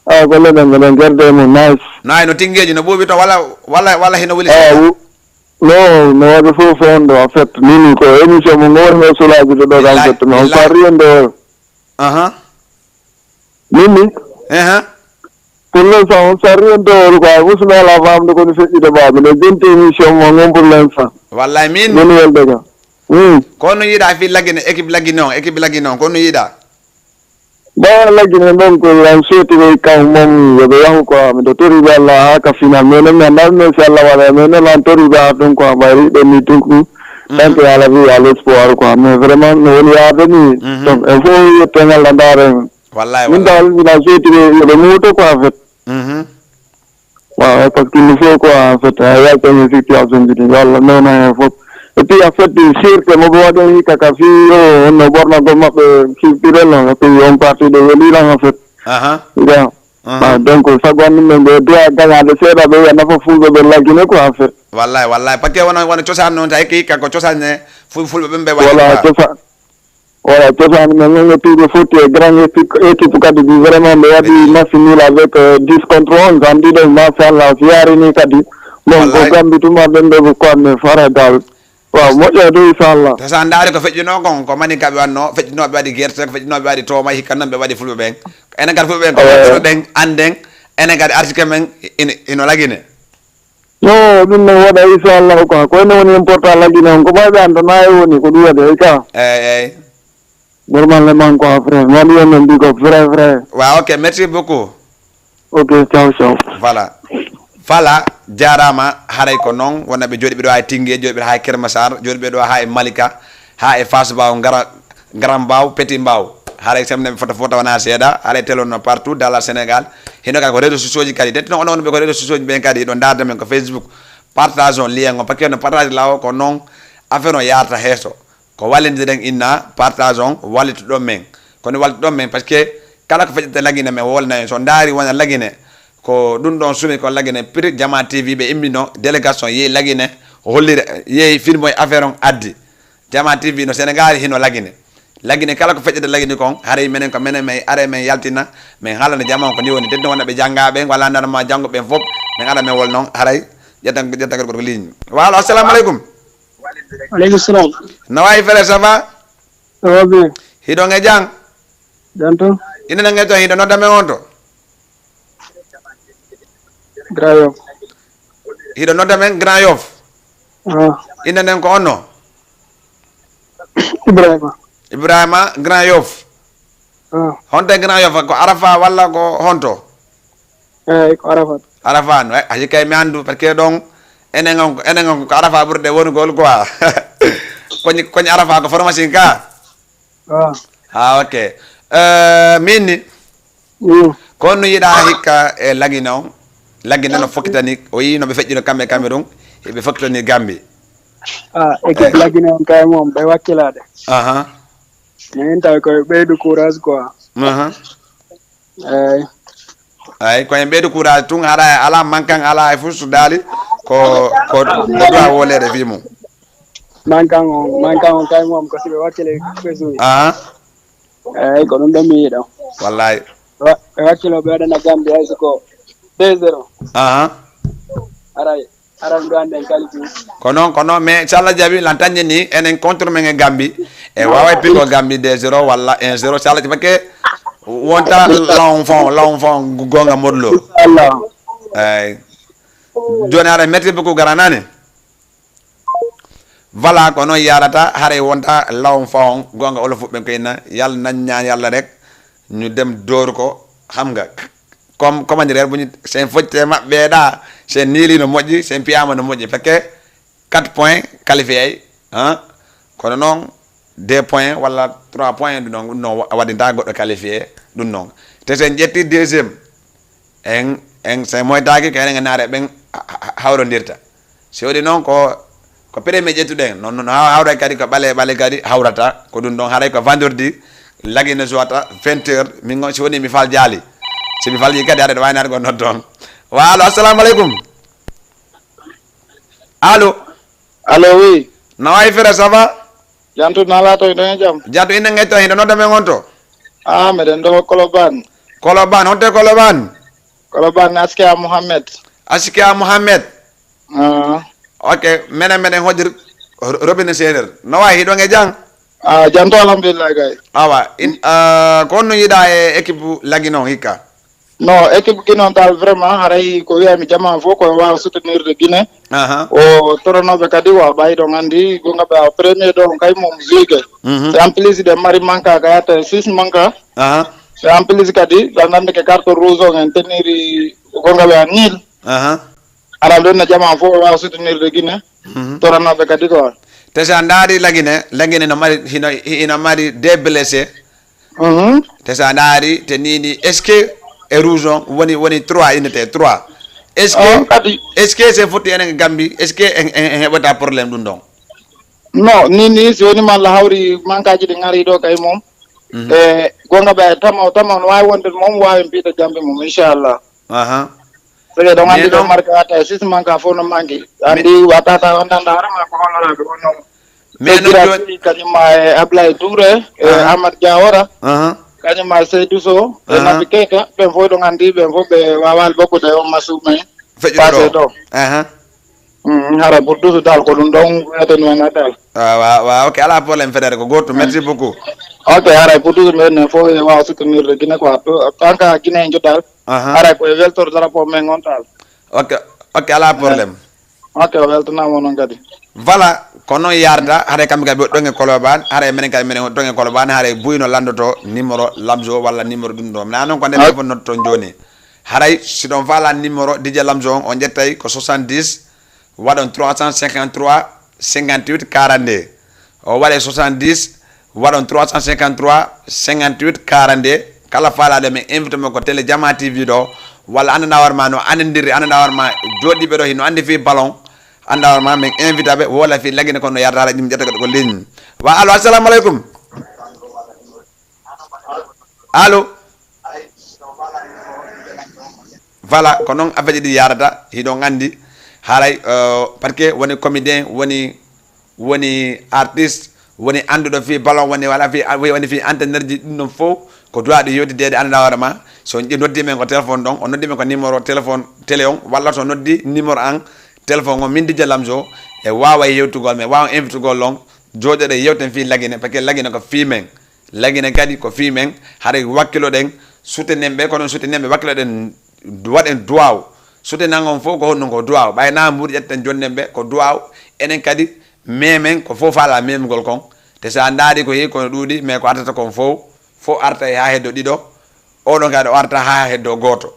Ah, golle ɗen, golle ɗen, gerde e mum, nice. No wayi, no Tëngéej, no ɓuuɓi to, walla, walla, walla hino wuli seeɗa? Ah, wu-, no, no waɗi fof fewndo, en fait, min ko émission mo ngowon e soulaji to ɗo, en fait, mais on parle rien de. Aha. Min ni? Aha. Pour l'instant, on sait rien de quoi. Musuɗo ala famde ko ni feƴƴude ba. Miɗo jenti émission mo ngon pour l'instant. Wallahi min. Woni welde ka. Hmm. Ko no yiɗa fi Lagine, équipe Lagine on, équipe Lagine on, ko no yiɗa? Ba lagine ɗon ko an soti ɓe kam moom yo ɓe yahu quoi, miɗo tori ɓe Allah haa ka final, mais non mi anndaa ɗum si Allah waɗa, mais non an tori ɓe haa ɗum quoi, mbayri ɗon ni tun ko tant que yala wi à l'espoir quoi, mais vraiment no woni yaade ni. Donc il faut yettengal na ndaare. Wallahi, min wallahi. Dal mina soti ɓe yoɓe muuto quoi en fait. Waaw, parce que il faut quoi en fait, a yaltani situation ji ɗi walla newna hen fof. Et puis en fait, fierté mo ɓe waɗi hikka ka fii o honno ɓornagol maɓɓe culturel non, et puis on partie de weli lan en fait. Aha. Ya. Ah, donc sago an ɗum ɓe doit gagnade seeɗa ɓe wiya nafa fulɓe ɓe laggine quoi en fait. Wallahi, wallahi, parce que wona wona cosaan noon tawi hikka ko cosaan ne ful fulɓe ɓe ɓe waɗi. Voilà, quoi. Cosaan. Voilà, cosaan men non e piiɓe fotti e grand équipe, équipe kadi ɗi vraiment ɓe waɗi match nul avec euh, dix contre onze, an ɗiɗo machallah si yarini kadi. Bon ko wallahi. Gambi tuma ɓen ɓe ko konne fara dal. Waaw moƴƴa de inchallah. Te sa ndaari ko feƴƴunoo kon ko mani kaɓe wanno feƴƴunooɓe waɗi gerte ko feƴƴunooɓe waɗi tooma hikka noon ɓe waɗi fulɓe ɓen. Enen kadi fulɓe ɓen ko ɗen annden enen kadi artike men ino lagine. No ɗum no waɗa inchallah quoi ko ene woni important lagine on ko ɓayɓe an to nayi woni ko ɗum waɗi ay ka. Eyyi eyyi. Normalement quoi frère mi waɗi on men mbi ko vrai vrai. Wa ok merci beaucoup. Ok ciao ciao. Voilà. Fala jarama haray ko noon wona ɓe jooɗiɓe ɗo ha e Tingue jooɗiɓe ha e Kermasar jooɗiɓe ɗo ha e Malika ha e Fass Baw gara Grand Mbaw Petit Mbaw haray semne fota fota wona seeɗa haray telonno partout dans la Sénégal. Hino kadi ko réseau sociaux ji kadi dette noon onon ɓe ko réseau sociaux ji ɓen kadi hiɗo darde men ko Facebook. Partage on lien on paquet no partage lawo ko noon affaire o yarata heeso. Ko wallindiren inna partage on wallituɗon men. Kono wallituɗon men parce que kala ko feƴƴata lagine men wolna en so ndaari wona lagine ko ɗum ɗon sumi ko lagine prix jama tv ɓe immino délégation yehi lagine hollire yehi filme e affaire on addi. Jama tv no sénégal hino lagine. Lagine kala ko feƴƴata lagine kon haray menen ko menen men are men yaltina men haalana jama on ko ni woni tedno wona ɓe janngaɓe walla ndarma janngo ɓen fof men ara men wol noon haray. Ƴettan ƴettan gorko ligne walo assalamu aleykum. Aleykum salam. No wayi fere ça va? Ça va bien. Hiɗon e jam? Jam to. Ina nange to hiɗo nodda men on to? Grand Yoff. Hiɗo nodda men Grand Yoff. Ah. Ina nen ko onno? Ibrahima. Ibrahima Grand Yoff. Ah. Honto e Grand Yoff ko Arafa walla ko honto? Eyi ko Arafa. Arafa no a hikka mi andu parce que ɗon enen on enen on ko Arafa ɓurde wonugol quoi. Koñi koñi Arafa ko formation ka. Ah. Ah ok. Euh, min ni. Mm. Ko no yiɗa hikka e lagina on lagina no fokkitani o yi no ɓe feƴƴino kamɓe kamɓe ɗum hiɓe fokkitani gambi. Ah, équipe lagina on kay moom ɓe wakkilade. Aha. Min tawi koye ɓeydu courage quoi. Aha. Eyi. Eyi koye ɓeydu courage tun haɗa e ala mankan ala e fus daali ko ko ko duwa wolede fi mum. Mankan on mankan on kay mom ko siɓe wakkile fesuji. Aha. Eyi ko ɗum ɗon mi yiɗo. Wallahi. Ɓe wakkilo ɓe waɗana gambi hay siko deux zéro. Aha. Aray. Aran ɗo annden qualité. Ko noon ko noon mais so allah jaɓi lan tañde ni enen contre men e gambi e waaway pigo gambi deux zéro walla un zéro so allah jaɓi parce que wonta lawn fon lawn fon gonga modlo. Inchallah. Eyi. Jooni aɗa merci beaucoup gara nani. Voilà ko noon yarata haray wonta lawn fon gonga olo fuɓɓen ko inna yalla nañña yalla rek. Ñu dem dóor ko xam nga comme comment dire bu ñu seen focc te maɓɓe ɗa seen niili no moƴƴi seen piyama no moƴƴi parce que quatre points qualifié ay. Hein. Kono noon deux points walla trois points ɗum noon ɗum noon waɗinta goɗɗo qualifié. Ɗum noon te so en ƴetti deuxième en en so en moytaki ko enen e naare ɓen hawrondirta. Si waɗi noon ko ko premier ƴettuɗen noon no hawra kadi ko ɓale ɓale kadi hawrata ko ɗum ɗon haray ko vendredi. Lagine suwata vingt heures min gon si woni mi fal jaali. Si mi falji kadi haɗa ɗo waynaade ko noddon. Wa allo assalamu aleykum. Allo. Allo oui. No wayi fere ça va? Jantu nala to ɗon e jam. Jantu inde nge to hino nodda men on to? Ah meɗen ɗo koloban. Koloban honte koloban? Koloban askia mohammed. Askia mohammed. Ah. Ok menen meɗen hoƴir robine seeɗer no wawi hiɗon e jang? Ah, janto alhamdulillah gay. Awa in ah, ko honno yiɗa e équipe lagino hikka? No équipe ginon dal vraiment haray ko wiyami jama fof ko wawa soutenirde guine. Aha. O toronoɓe kadi wa ɓay ɗon andi gonga ɓe awa premier ɗo kay mum juigay. Mhm. Et en plus de mari manka ka yata six manka. Aha. E en plus kadi, ɗo nande ke carte rouge on en teniri gonga ɓe en nil. Aha. Ala ɗon na jama fof wawa soutenirde Guinée. Mhm. Toranoɓe kadi quoi. Te sa ndaari Lagine, Lagine no mari, hino, hino mari deux blessés. Mhm. Te sa ndaari, te nini, est-ce que e rouge on woni, woni trois unité, trois? Est-ce que, On kadi. Est-ce que c'est foti enen Gambi, est-ce que en, en, en heɓata problème ɗum ɗon? Non, ni, ni, si woni ma Allah hawri mankaji ɗi ngari ɗo kay mum. Mhm. E gonga ɓe tama, tama no wawi wonde mum wawi piita jambe mum, inchallah. Aha. Sege ɗo andi ɗo marka wata e six manka fof no manki. Andi wata ta on danda harama ko honoraɓe on non. Mais non, joni kañum ma e Ablaye Touré, e Aha. Amadou Diawara, Aha. Kañum ma e Seydou Sow, e Aha. Nabi Keita, ɓen fof ɗo andi, ɓen fof ɓe wawali bokkude on masu men. Feƴƴude Passé ɗo. Ɗo. Aha. Mm, hara pour toujours dal ko ɗum ɗon wiyeten wona dal. Wa, wa, wa, ok, ala problème, Federe, ko goto. Merci beaucoup. Ok, haray pour toujours men fof e wawa soutenir Guinée quoi. Kanka Guinée en jotal. Aha. Haray ko e weltor drapeau men on tal. Ok, ok, ala problème. Ok, o weltanama onon kadi. Voilà, ko noon yarata, haray kamɓe kadi ɓe ɗon e Colobane, haray menen kadi menen ɗon e Colobane, haray Buyno lanndoto numéro Lamzo walla numéro ɗum ɗo. Minen noon ko nden fof noddoton jooni. Haray si ɗon faala numéro D J Lamzo on, on ƴettay ko soixante-dix, waɗon trois cent cinquante-trois, cinquante-huit, quarante-deux. O waɗe soixante-dix, waɗon trois cent cinquante-trois, cinquante-huit, quarante-deux. Kala faalaɗo men invité mo ko télé Jama T V ɗo, walla anndanɗaa hoore ma no anndindiri, anndanɗaa hoore ma joɗɗiiɓe ɗo hino anndi fii ballon, anndanɗaa hoore ma men invité ɓe, walla fii Lagine kono yarata haray ɗum ƴetta ko ligne. Wa allo, assalamu aleykum. Allo. Voilà, ko noon affaire ji ɗi yarata, hiɗon anndi, haray, euh, parce que woni comédien, woni, woni artiste, woni annduɗo fii ballon, woni wala fii, woni fii entraîneur ji, ɗum ɗon fof ko droit ɗi yewtideede, anndanɗaa hoore ma. So on ƴe-, noddi men ko téléphone ɗon, o noddi men ko numéro téléphone télé on, walla so noddi numéro an téléphone on, min D J Lamzo, e waawa yewtugol men, waawa invitugol on, jooɗoɗen yewten fii Lagine, parce que Lagine ko fii men. Lagine kadi ko fii men, haray wakkiloɗen, soutenen ɓe, kono soutenen ɓe, wakkiloɗen, waɗen duwaaw. Soutenir on fof ko honɗum? Ko duwaaw. Ɓay na mbuuɗi ƴetten jonnen ɓe, ko duwaaw. Enen kadi, memen ko fof faala memugol kon. Te sa ndaari ko heewi kono ɗuuɗi, mais ko artata kon fof, fof artay haa heddo ɗiɗo. Oɗon kadi o arta haa heddo gooto.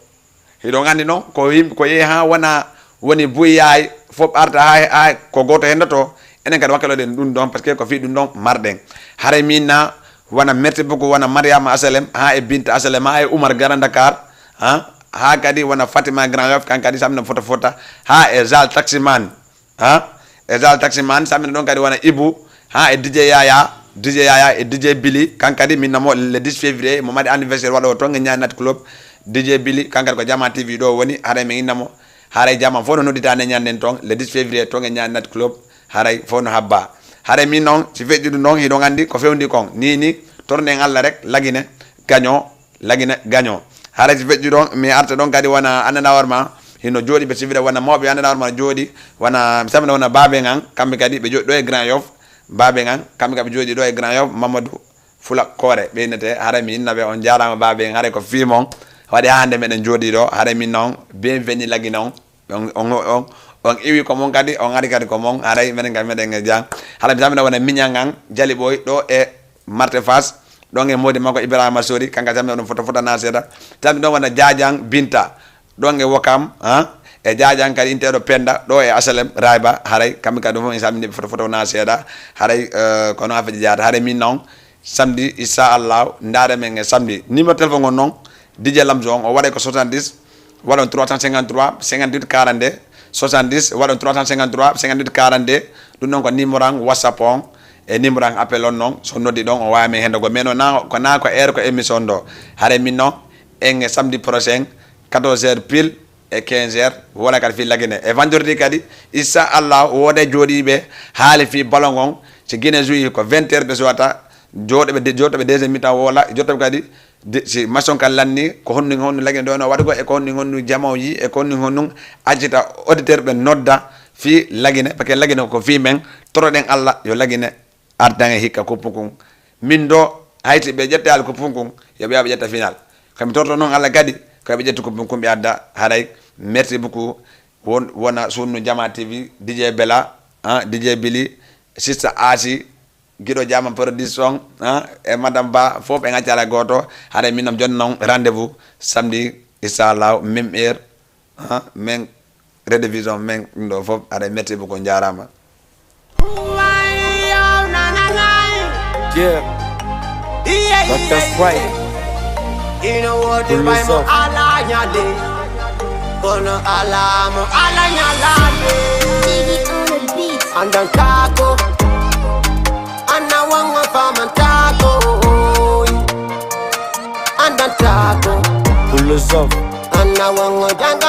Hiɗon anndi noon, ko yim-, ko yehi haa wona woni buy yaay, fof arta haa, haa ko gooto henndoto. Enen kadi wakkiloɗen ɗum ɗon, parce que ko fii ɗum ɗon marɗen. Haray min na wona merci beaucoup, wona Mariama Asalem, haa e Binta Asalem, haa e Oumar Grand Dakar, haa, haa kadi wona Fatima Grand Yoff, kan kadi samina fota fota, haa e Zal Taximan. Ha? E Zal Taximan, samina ɗon kadi wona Ibu, ha e D J Yaya, D J Yaya e D J Billy, kan kadi min namo le dix février, mo mari anniversaire waɗo toon e Niani Night Club, D J Billy, kan kadi ko Jama T V ɗo woni, haray min innamo, haray Jama fof no noddita ne ñanden toon, le dix février toon e Niani Night Club, haray fof no habba. Haray min noon, si feƴƴi ɗum ɗon, hiɗon anndi ko fewndi kon, ni ni, tornen Allah rek, Lagine, gaño, Lagine gaño. Haray si feƴƴi ɗon, mi arta ɗon kadi wona anndanɗaa hoore ma, hino jooɗi ɓe sifira wona mawɓe anndanɗaa hoore ma jooɗi, wona, mi samina wona baaben an, kamɓe kadi ɓe jooɗi ɗo e Grand Yoff, baaben an, kamɓe kadi ɓe jooɗi ɗo e Grand Yoff, Mamadou Fula Koore, ɓe innete, haray mi inna ɓe, on jaaraama baaben, haray ko fii mon, waɗi haa hannde meɗen jooɗi ɗo, haray min noon, bienvenue Lagine on, on, on, on, on iwi ko mon kadi, on ari kadi ko mon, haray menen kadi meɗen e jam. Haray mi samina wona miñan an, Jali Ɓooy, ɗo e Marte Fass, ɗon e moodi makko Ibrahima Sori, kanka tammi ɗum fota fota na seeɗa. Tammi ɗon wona Jaajan Binta, ɗon e Wokam, ha? E Jaajan kadi inteɗo Penda, ɗo e Asalem, Rayba, haray, kamɓe kadi ɗum fof en samini ɓe fota fota na seeɗa. Haray, eh, kono affaire ji jaata, haray min noon, samedi, inchallah, ndaare men e samedi. Numéro téléphone on noon, D J Lamzo on, o waɗay ko soixante-dix, waɗon trois cent cinquante-trois, cinquante-huit quarante-deux, soixante-dix, waɗon trois cent cinquante-trois, cinquante-huit quarante-deux, ɗum ɗon ko numéro an WhatsApp on, e numéro an appel on noon, so noddi ɗon, o waawi men hendo go. Mais non, na, ko na ko heure ko émission ɗo. Haray min noon, en e samedi prochain, quatorze heures pile e quinze heures, wona kadi fii Lagine. E vendredi kadi, inchallah, wooda jooɗiiɓe, haali fii ballon on, si Guinée jouit ko vingt heures ɓe suwata, jooɗoɓe de-, jooɗoɓe deuxième mi-temps woola, jooɗoɓe kadi, de-, si match on kan lanni, ko honɗum, honɗum Lagine ɗo no waɗugol, e ko honɗum, honɗum Jama o yi, e ko honɗum, honɗum accita auditeur ɓe nodda fii Lagine, parce que Lagine ko fii men, toroɗen Allah yo Lagine artan e hikka coupe kun. Min ɗo, hayti ɓe ƴetta al coupe kun, yo ɓe yaha ɓe ƴetta final. Ko mi toroto noon Allah kadi, ko ɓe ƴetta coupe kun ɓe adda, haray, merci beaucoup. Won, wona sunnu Jama T V, D J Bella, ah, D J Billy, Sista Asi, Guido Diama Production, ha, e Madame Ba, fof ɓe ngaccaali hay gooto. Haɗa min noon, jooni noon, rendez-vous samedi, inchallah, même heure, ha, min rediffusion, min ɗum ɗo fof. Haɗa, merci beaucoup, njaaraama. Yeah, but that's right. Ino wodi Pull mbay us mo up. Ala ñaade, kono ala mo Ala ñalaade. Andantako, anna wango famantako. Andantako, Pull us up. anna wango janga